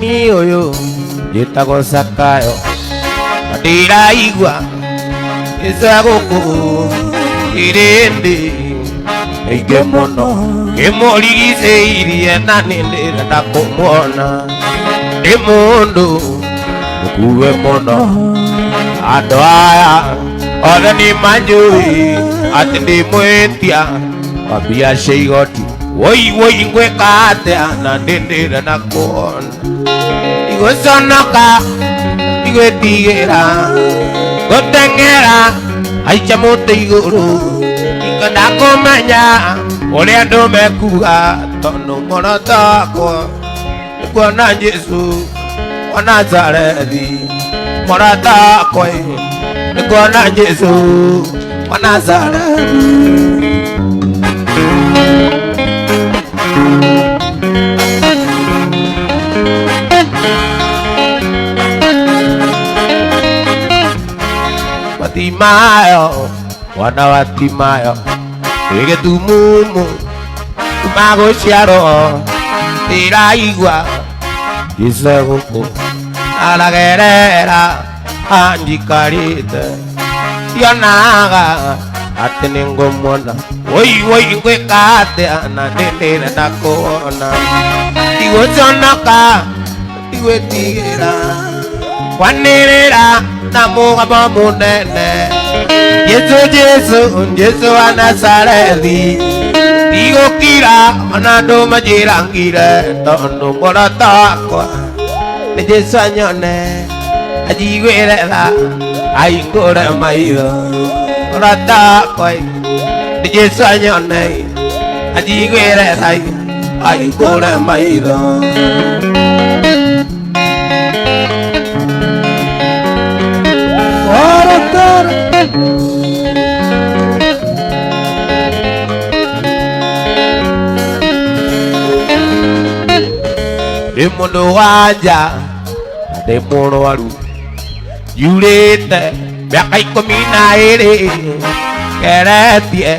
Nĩ ũyũ njĩtagwo Zakayo na ndĩraigua ĩca gũkũ irĩndĩ aingĩ mũno kĩmũrigicĩirie na nĩ ndĩrenda kũmuona nĩ mũndũ mũkuwe mũno andũ aya othe nĩ manjũĩ atĩ ndĩ mwĩtia wa mbia cia igoti woi woi ngwĩka atĩa na nĩ ndĩrenda kuona igũconoka igwĩtigĩra gũteng'era haica mũtĩ igũrũ ingĩenda kũmenya ũrĩa andũ mekuga tondũ muoroto wakwa nĩ kuona Jesũ Wa Nazarethi mũrata wakwa nĩ kuona Jesu wa Nazarethi. Batimayo mwana wa Timayo gĩtumumu kuma gũciarwo ndĩraigua Jesu gũkũ aragerera anjikarĩte ndionaga atĩ nĩngũmuona woi woi ngwĩka atĩa na nĩndĩrenda kuona ndigũconoka ndigwĩtigĩra kwanĩrĩra na mũgambo mũnene Jesu Jesu Jesu wa Nazarethi ndigũkira ona andũ manjĩrangire tondũ mũrata wakwa nĩ Jesu anyone anjiguĩre tha ahingũre maitho mũrata wakwa nĩ Jesu anyone anjiguĩre tha ahingũre maitho. Ndĩ mũndũ wa nja na ndĩ mũrwaru yurĩte mĩaka 12 ngeretie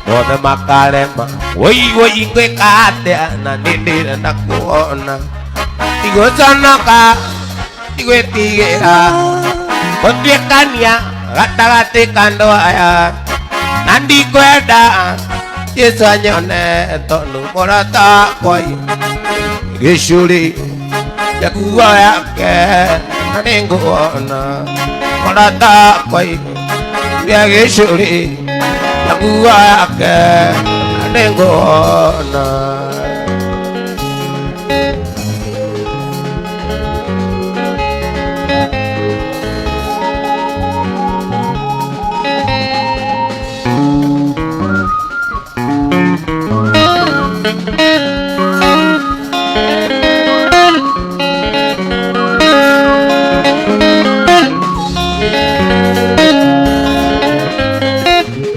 mothe makarema woi woi ngwĩka atĩa na nĩndĩrenda kuona ndigũconoka ndigwĩtigĩra gũtuĩkania gatagatĩ ka andũ aya na ndikwenda Jesu anyone tondũ mũrata wakwa gĩcũrĩ kĩa nguo yake na nĩngũona mũrata wakwa gĩa gĩcũrĩ kĩa nguo yake na nĩngũona.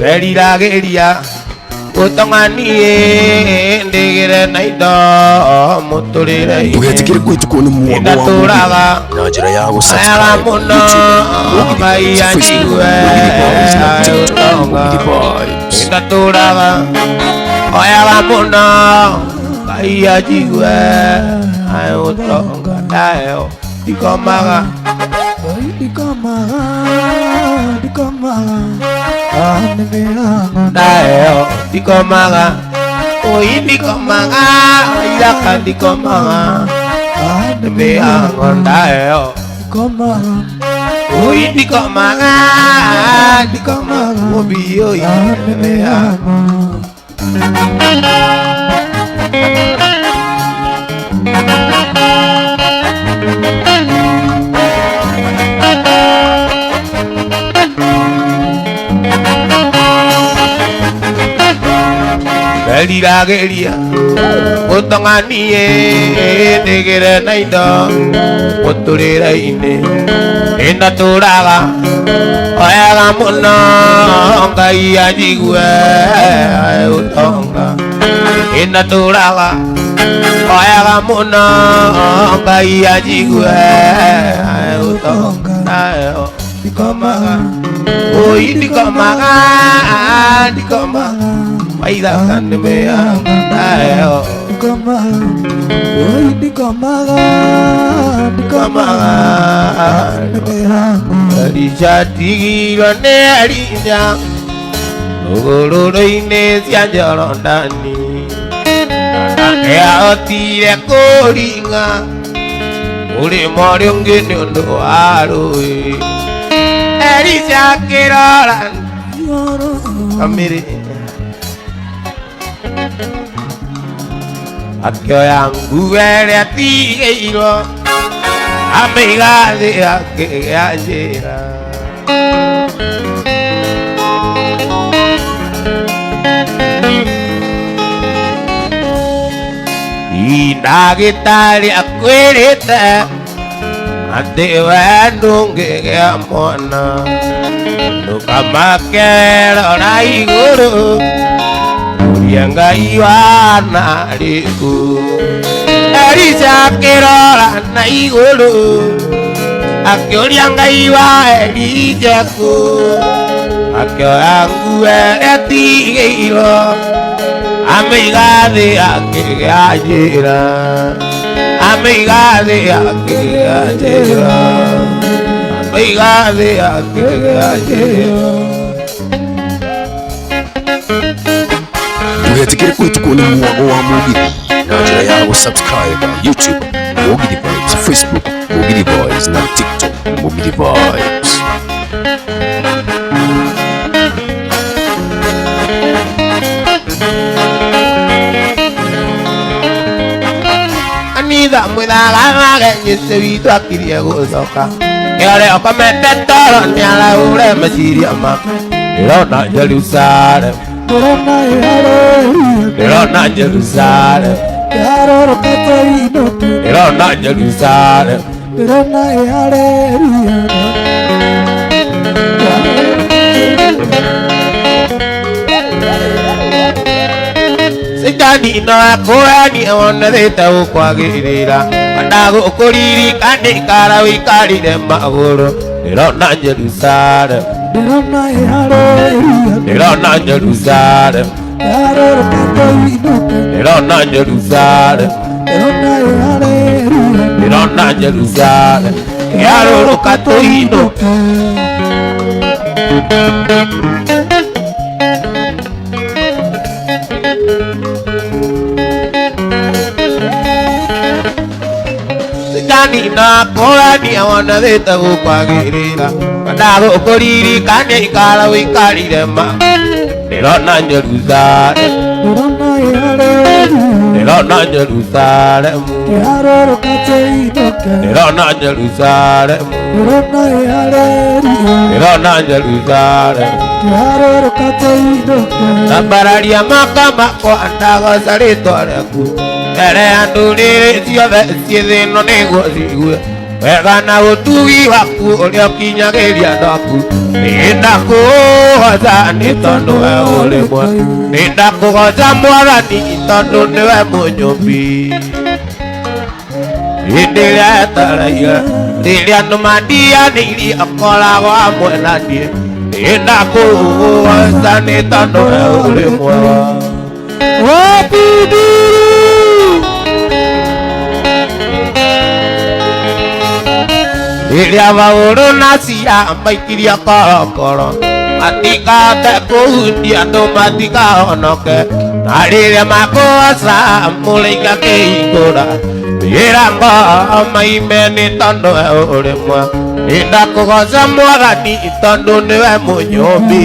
Nderiragĩria gũtonga niĩ ndĩgĩre na indo mũtũrĩre-inĩ Ndũgetĩkĩre kũhĩtũkwo nĩ mũgambo wa Ndatũraga Mũgithi na njĩra ya Ayaga gũsubscribe mũno YouTube Mũgithi Ngai Vibes, Facebook anjigue Mũgithi Vibes na TikTok ũtonga Mũgithi Vibes. Ndatũraga oyaga mũno Ngai anjigue ũtonga ndaheo ndikomaga Ndikomaga ndikomaga nĩ mĩhango ndaheo ndikomaga oi ndikomaga ithaka ndikomaga nĩ mĩhango ndaheo ndikomaga oi ndikomaga ndikomaga mũbi oi nĩ mĩhango mĩhango. Nderiragĩria gũtonga niĩ ndĩgĩre na indo mũtũrĩre-inĩ nĩndatũraga oyaga mũno Ngai anjigue ũtonga nĩndatũraga oyaga mũno Ngai anjigue ũtonga ndaheo ndikomaga oi ndikomaga ndikomaga waithaka nĩ mĩhango ndaheo Ndikomaga oi ndikomaga ndikomaga nĩ mĩhango. Elisha atigirwo nĩ Elija rũgũrũ-inĩ cia Jorodani nĩahotire kũringa mũrĩmo ũrĩa ũngĩ nĩ ũndũ wa rũĩ. Elisha akĩrora kamĩrĩ akĩoya nguo ĩrĩa atigĩirwo amĩiga thĩ akĩgĩa njĩra. Ndagĩtarĩ akwĩrĩte Atĩ we ndũngĩgĩa mwana ndũkamake rora igũrũ ũria Ngai wana rĩkũ. Elisha akĩrora na igũrũ akĩũria Ngai wa Elija kũ, akĩoya nguo ĩrĩa ĩtigĩirwo amĩiga thĩ akĩgĩa njĩra, amĩiga thĩ akĩgĩa njĩra, amĩiga thĩ akĩgĩa njĩra. Ndũgetĩkĩre kũhĩtũkwo nĩ mwago wa mũgithi na njĩra ya gũ-subscribe YouTube Mũgithi Vibes, Facebook Mũgithi Boys na TikTok Mũgithi Vibes. Kanitha mwithaga magenyĩte witũ akirie gũcoka ĩore ũkomete toro nĩaraure meciria make. Ndĩrona Jerusalem, Ndĩrona ĩharĩria ndĩrona Jerusalem, Yarorũka tũinũke ndĩrona Jerusalem. Ndĩrona ĩharĩria. Caitani no akũrani wonethete gũkwagĩrĩra ndagũkũririkana ikara wĩikarire magũrũ. Ndĩrona Jerusalem, Ndĩrona ĩharĩria ndĩrona Jerusalem, Yarorũka tũinũke ndĩrona Jerusalem, Ndĩrona ĩharĩria ndĩrona Jerusalem. Yarũrũka tũinũke. Caitani no akũrani wonethete gũkwagĩrĩra ndagũkũririkana ikara wĩikarire ma. Ndĩrona Jerusalem, Ndĩrona ĩharĩria ndĩrona Jerusalem, Yarorũka tũinũke ndĩrona Jerusalem, Ndĩrona ĩharĩria ndĩrona Jerusalem. Yarorũka tũinũke Tambararia moko makwa ndagoca rĩtwa rĩaku mbere ya ndũrĩrĩ ciothe ciĩ thĩ ĩno nĩguo ciigue wega na ũtugi waku ũrĩa ũkinyagĩria andũ aku. Nĩndakũgoca nĩ tondũ we ũrĩ mwega, nĩndakũgoca Mwathani tondũ nĩwe mũnyũmbi. Hĩndĩ ĩrĩa etereire rĩrĩa andũ mandianĩirie akoragwo hamwe na niĩ. Nĩndakũgoca nĩ tondũ we ũrĩ mwega. Wapidiru Rĩrĩa Paũlũ na Sila maikirio korokoro matikahote kũhutia andũ matikahonoke, na rĩrĩa makũgoca mũraika akĩhingũra mĩrango maime nĩ tondũ we ũrĩ mwega. Nĩndakũgoca Mwathani tondũ nĩwe mũnyũmbi.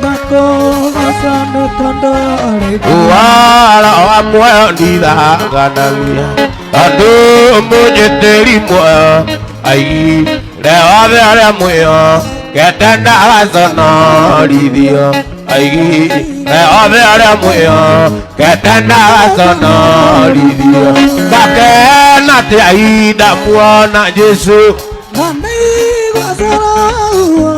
Ndakũgoca nĩ tondũ ũrĩ Ũhoro wa muoyo ndithanganagia tondũ mũnyitĩri muoyo aigire othe arĩa mwĩo kete ndagaconorithio, aigire othe arĩa mwĩo kete ndagaconorithio. Ngakena atĩa ihinda muona Jesũ. Na ndaigua caraguo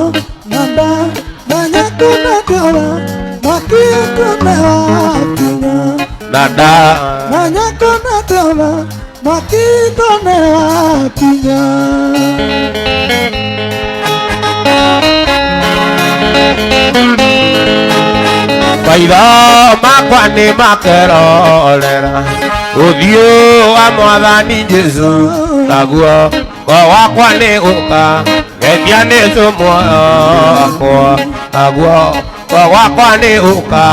na ndamenya kũna kĩora mwaki wakinya Na nda menya kũna kĩora mwaki wakinya. Maitho makwa nĩ makerorera ũthiũ wa Mwathani Jesũ, naguo ngo wakwa nĩ gũka geria nĩ muoyo wakwa, naguo ngo wakwa nĩ gũka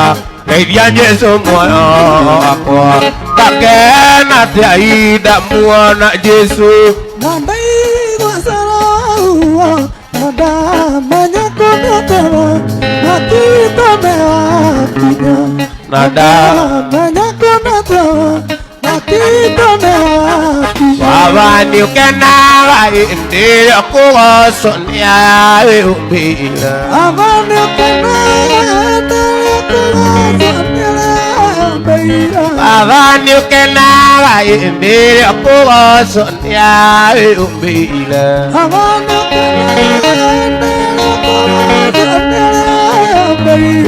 geithia Jesũ muoyo wakwa. Ngakena atĩa ihinda muona Jesũ. Na ndaigua caraguo na ndamenya kũna kĩora mwaki wakinya Na ndamenya kũna kĩora mwaki wakinya. Baba nĩ ũkenaga hĩndĩ ĩrĩa kũgocwo nĩ aya wĩyũmbĩire. Baba nĩ ũkenaga hĩndĩ ĩrĩa kũgocwo Nĩ ũkenaga hĩndĩ ĩrĩa ũkũgocwo nĩ arĩa ũmbĩire.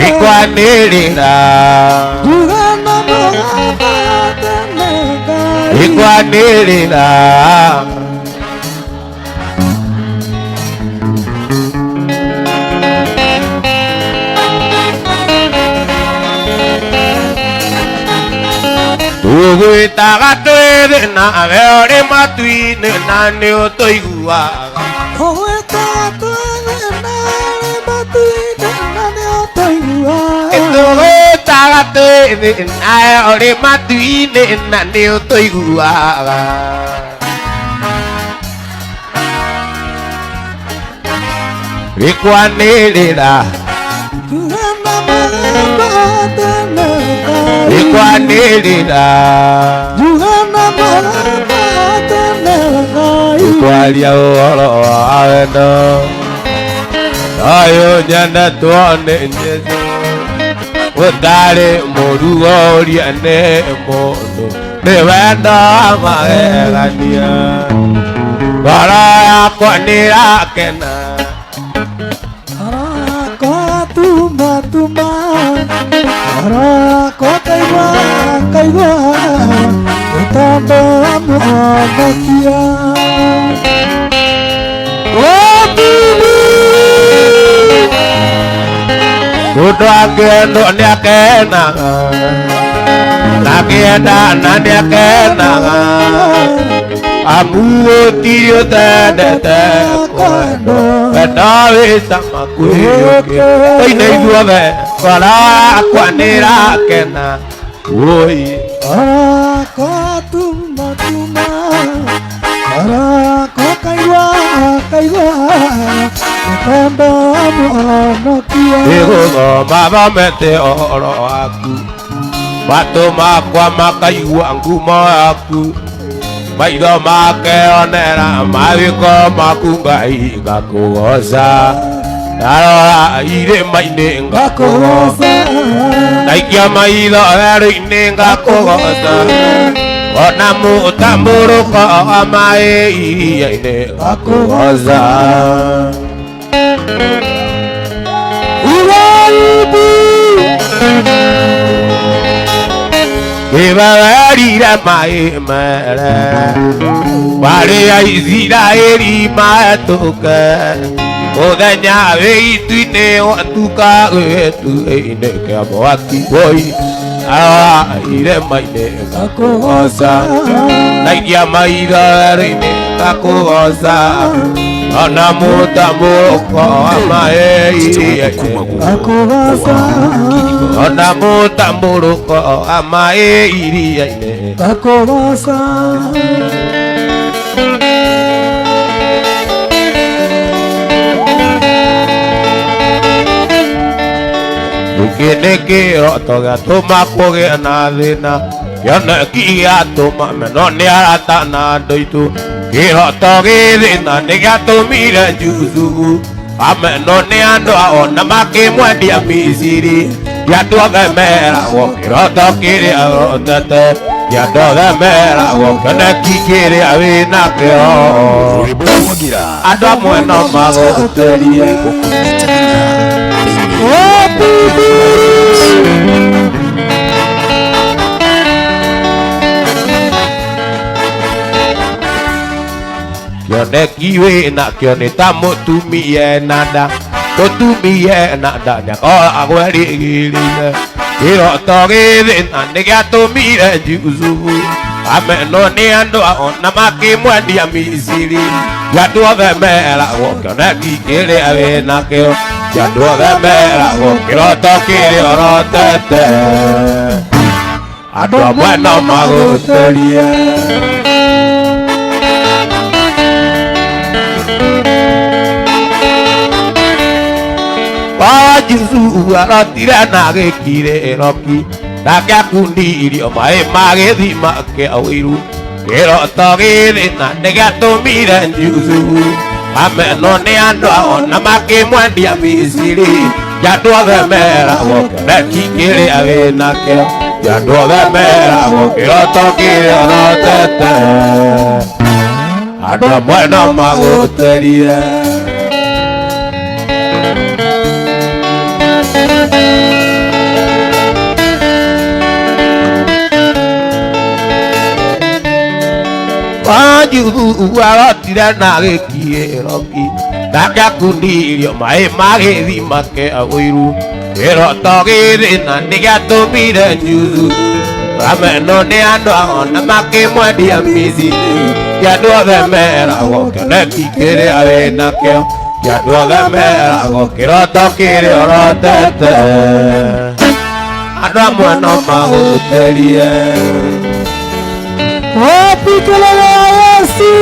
Ikwanĩrĩra, ikwanĩrĩra. Tũgwĩtaga twĩ na we ũrĩ matu-inĩ na nĩ ũtũiguaga. Tũgwĩtaga twĩ na we ũrĩ matu-inĩ na nĩ ũtũiguaga. Ikwanĩrĩra, ikwanĩrĩra, ikwaria ũhoro wa wendo thayũ nyendetwo nĩ Jesũ gũtarĩ mũrugo ũria nĩ mũndũ nĩ wendo wa magegania ngoro yakwa nĩrakena. Mũndũ angĩendwo nĩakenaga, ndangĩenda na nĩakenaga, amu gũtirĩ ũtendete kwendwo, wendo wĩ cama kwĩ ũngĩ. Tũine ithuothe, ngoro yakwa nĩĩrakena. Woi. Nĩgũthoma thomete ũhoro waku, matũ makwa makaigua ngumo yaku, maitho makeonera mawĩko maku. Ngai ngakũgoca, ndarora irĩma-inĩ ngakũgoca, ndaikia maitho werũ-inĩ ngakũgoca, ona mũtambũrũko wa maĩ iria-inĩ ngakũgoca. Kĩbawerire maĩ mere marĩa Isiraeli mahetũke mũthenya wĩ itu-inĩ watuka gĩtugĩ-inĩ kĩa mwaki. Woi, arora irĩma-inĩ ngakũgoca, ndaikia maitho werũ-inĩ ngakũgoca, ona mũtambũrũko wa maĩ iria-inĩ, ona mũtambũrũko wa maĩ iria-inĩ. Gĩkĩ nĩ kĩroto gĩatũma kũgĩe na thĩna, kĩoneki gĩatũma meno nĩ arata na andũ aitũ. Kĩroto gĩ thĩna nĩ gĩatũmire Jusufu amenwo nĩ andũ ao na makĩmwendia Misiri. Ti andũ othe meragwo kĩroto kĩrĩa ũrotete, ti andũ othe meragwo kĩoneki kĩrĩa wĩnakĩo. Rwĩmbo rwagira. Andũ amwe no magũtĩrie. Rwĩmbo kũnyita thĩna thĩinĩ. Kĩoneki wĩnakĩo nĩ ta mũtumia ena nda, mũtumia ena nda nĩakoragwo erĩgĩrĩire. Kĩroto gĩ thĩna nĩ gĩatũmire Jusufu amenwo nĩ andũ ao na makĩmwendia Misiri. Ti andũ othe meragwo kĩoneki kĩrĩa wĩnakĩo, ti andũ othe meragwo kĩroto kĩrĩa ũrotete, andũ amwe no magũtĩrie. Jusufu arotire na gĩkirĩro ki nake akundirio maĩ ma gĩthima kĩa ũiru. Kĩroto gĩ thĩna nĩ gĩatũmire Jusufu amenwo nĩ andũ ao na makĩmwendia Misiri. Ti andũ othe meragwo kĩoneki kĩrĩa wĩnakĩo, Ti andũ othe meragwo kĩroto kĩrĩa ũrotete, andũ amwe no magũterie. Wanjuthu arotire na gĩkiĩroki, nake akundirio maĩ ma gĩthima kĩa ũiru. Kĩroto gĩthĩna nĩgĩatũmire Juthu amenwo nĩ andũ ona makĩmwendia Misiri. Ti andũ othe meragwo kĩoneki kĩrĩa wĩnakĩo, ti andũ othe meragwo kĩroto kĩrĩa ũrotete, andũ amwe no magũterie. Wapi kelele ya Yesu?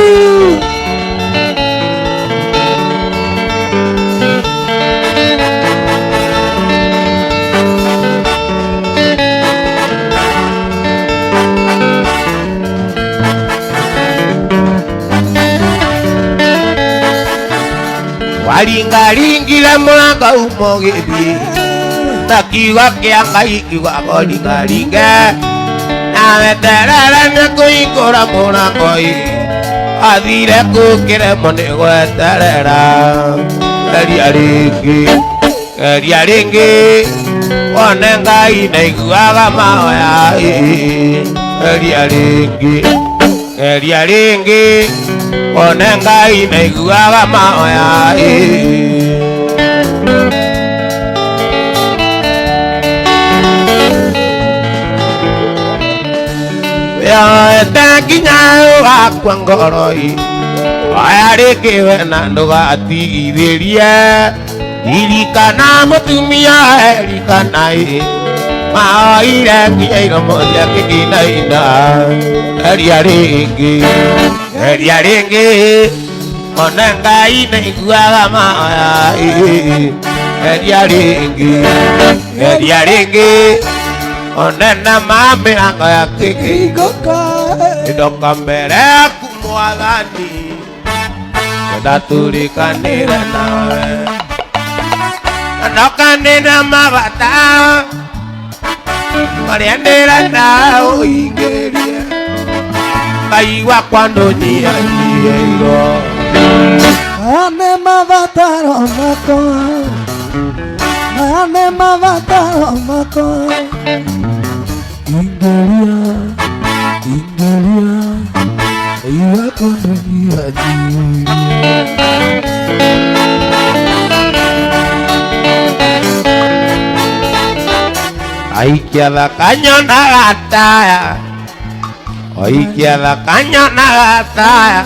Waringaringire mũrango uma ũgĩthiĩ na kiugo kĩa Ngai kiugaga ũringaringe, na weterere nĩ kũhingũra mũrango ĩ, athire kũkĩremwo nĩ gweterera. Geria rĩngĩ, geria rĩngĩ, wone Ngai nĩaiguaga mahoya ĩ. Geria rĩngĩ, geria rĩngĩ, wone Ngai nĩaiguaga mahoya ĩ. Wĩyoete nginya ũgakua ngoro ĩ, oya rĩngĩ we na ndũgatigithĩrie. Ririkana mũtumia Elikana ĩ, maoire nginya iromo ciake kĩinaina. Geria rĩngĩ, geria rĩngĩ, one Ngai nĩaiguaga mahoya ĩ. Geria rĩngĩ, geria rĩngĩ, one na ma mĩrango yaku Igoka. Ndoka mbere yaku Mwathani, ngwenda tũrĩkanĩre nawe. Ndoka ndĩna mabata marĩa ndĩrenda ũhingĩrie, Ngai wakwa ndũnyihanyihĩirwo. Maya nĩ mabataro makwa, maya nĩ mabataro makwa. Ingeria, ingeria, Ngai wakwa ndũnyihanyihĩrie. Aikia thaka nyonaga taya, aikia thaka nyonaga taya,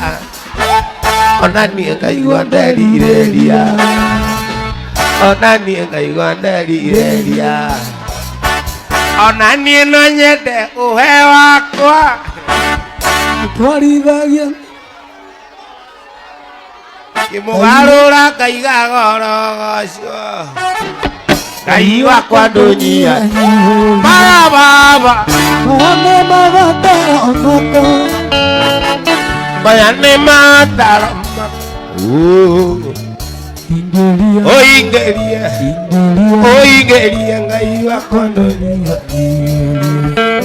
ona niĩ ngaigua nderirĩria, ona niĩ ngaigua nderirĩria, ona niĩ no nyende ũhe wakwa. Twarithagia Ngĩmũgarũra ngaiga gorogocio, Ngai wakwa ndũnyihanyihĩrie. Maya baba, Maya nĩ mabataro makwa, maya nĩ mabataro makwa. Ingeria, Ũingĩrie, ingeria, ũingĩrie Ngai wakwa ndũnyihanyihĩrie.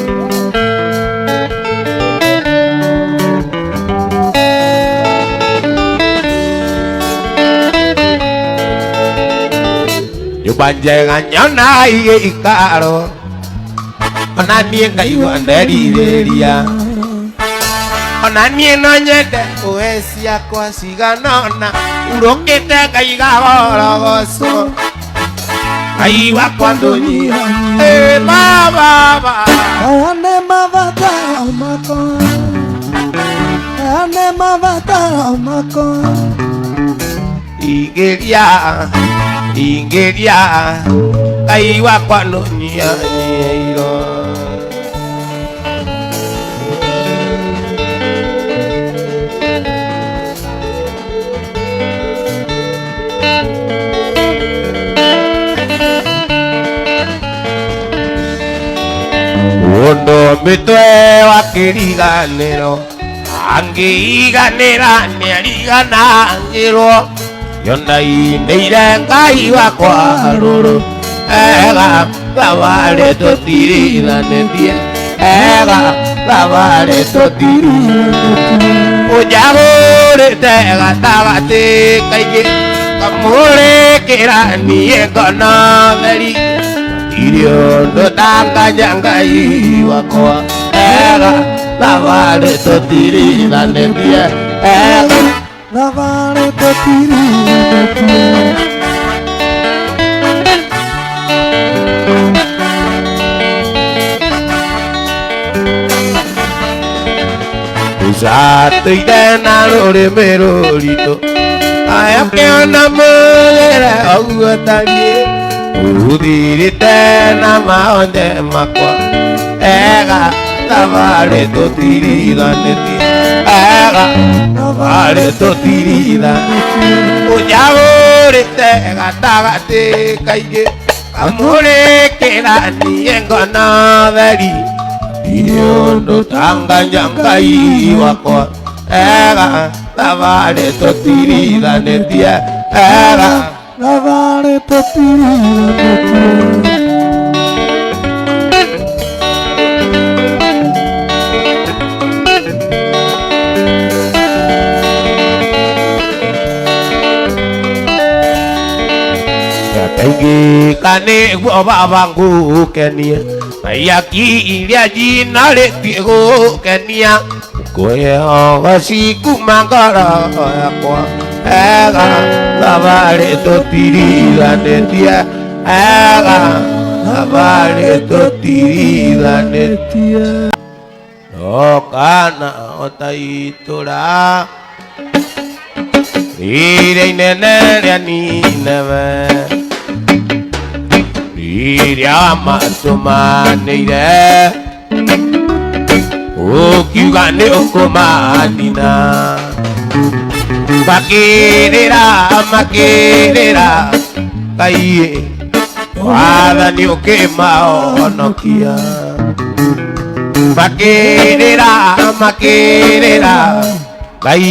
Nyũmba njega nyonaga igĩikaro, ona niĩ ngaigua nderirĩria, ona niĩ no nyende ũhe ciakwa cigana ũna, urũkĩte ngaiga gorogoco, Ngai wakwa ndũnyihanyihĩrie. Baba, Maya nĩ mabataro makwa, maya nĩ mabataro makwa. Ingĩria, ingĩria, Ngai wakwa ndũnyihanyihĩirwo. Mũndũ mĩtwe wa kĩriganĩro angĩiganĩra nĩariganagĩrwo, yonainĩire Ngai wakwa rũrũ ega, thabarĩ tũtirithanĩtie ega thabarĩ tũtirithanĩtie ũnjagũrĩte gatagatĩ kaingĩ kamũrĩkĩra niĩ ngono theri irio ũndũ ndanganya Ngai wakwa ega thabarĩ tũtirithanĩtie ega thabarĩ tũtirithanĩtie. Ũcatũire na rũrĩmĩ rũritũ ayakĩona mũgĩre ũguo tariĩ ũthirĩte na maonde makwa ega thabarĩ tũtirithanĩtie ega thabarĩ tũtirithanĩtie ũnjagũrĩte gatagatĩ kaingĩ kamũrĩkĩra niĩ ngono theri ndirĩ ũndũ tanganya Ngai wakwa ega thabarĩ tũtirithanĩtie ega thabarĩ tũtirithanĩtie. Kaingĩ nĩguo baba ngũkenie Naiaki iria njinarĩtie gũkenia ngũhe cikuma ngoro yakwa ega thabarĩ tũtirithanĩtie ega thabarĩ tũtirithanĩtie no kana ota itũra rĩrĩa inene rĩa Nineve rĩrĩa matũmanĩire ũkiuga nĩ ũkũmanina makĩrĩra makĩrĩra Ngai wathani ũkĩmahonokia makĩrĩra makĩrĩra Ngai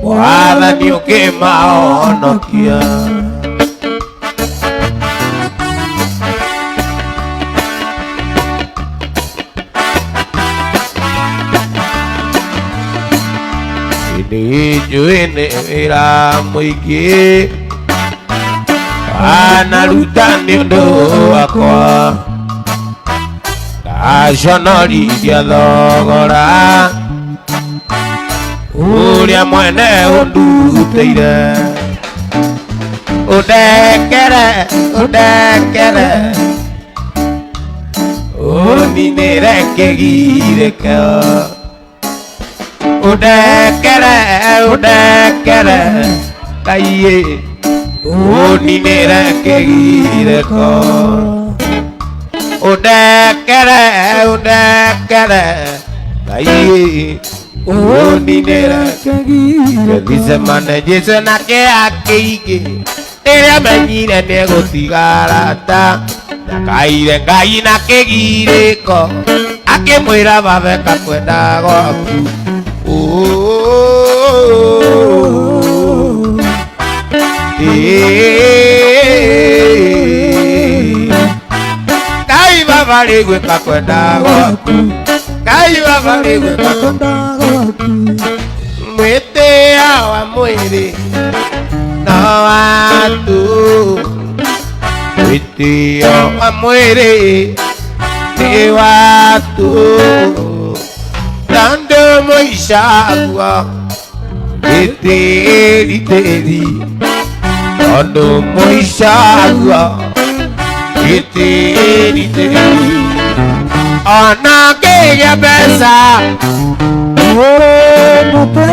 wathani ũkĩmahonokia. Nĩnjũĩ nĩ wĩra mũingĩ wanaruta nĩ ũndũ wakwa ndaconorithia thogora ũrĩa mwene ũndutĩire ũndekere ũndekere ũninĩre kĩgirĩko ũndekere ũndekere Ngai ũninĩre kĩgirĩko ũndekere ũndekere Ngai ũninĩre Gethicemane Jesũ na kĩeha kĩingĩ rĩrĩa menyire nĩegũtigarata ndakaire Ngai na kĩgirĩko akĩmwĩra babeka kwenda gwaku. Ngai baba rĩgwĩka kwenda gwaku Ngai baba rĩgwĩka Kwenda gwaku mwĩtĩo wa mwĩrĩ no watu mwĩtĩo wa mwĩrĩ nĩ watu tondũ mũico gĩtĩri tĩri tondũ mũico gĩtĩri tĩri ona ngĩgĩa mbeca ũrĩ mũtĩ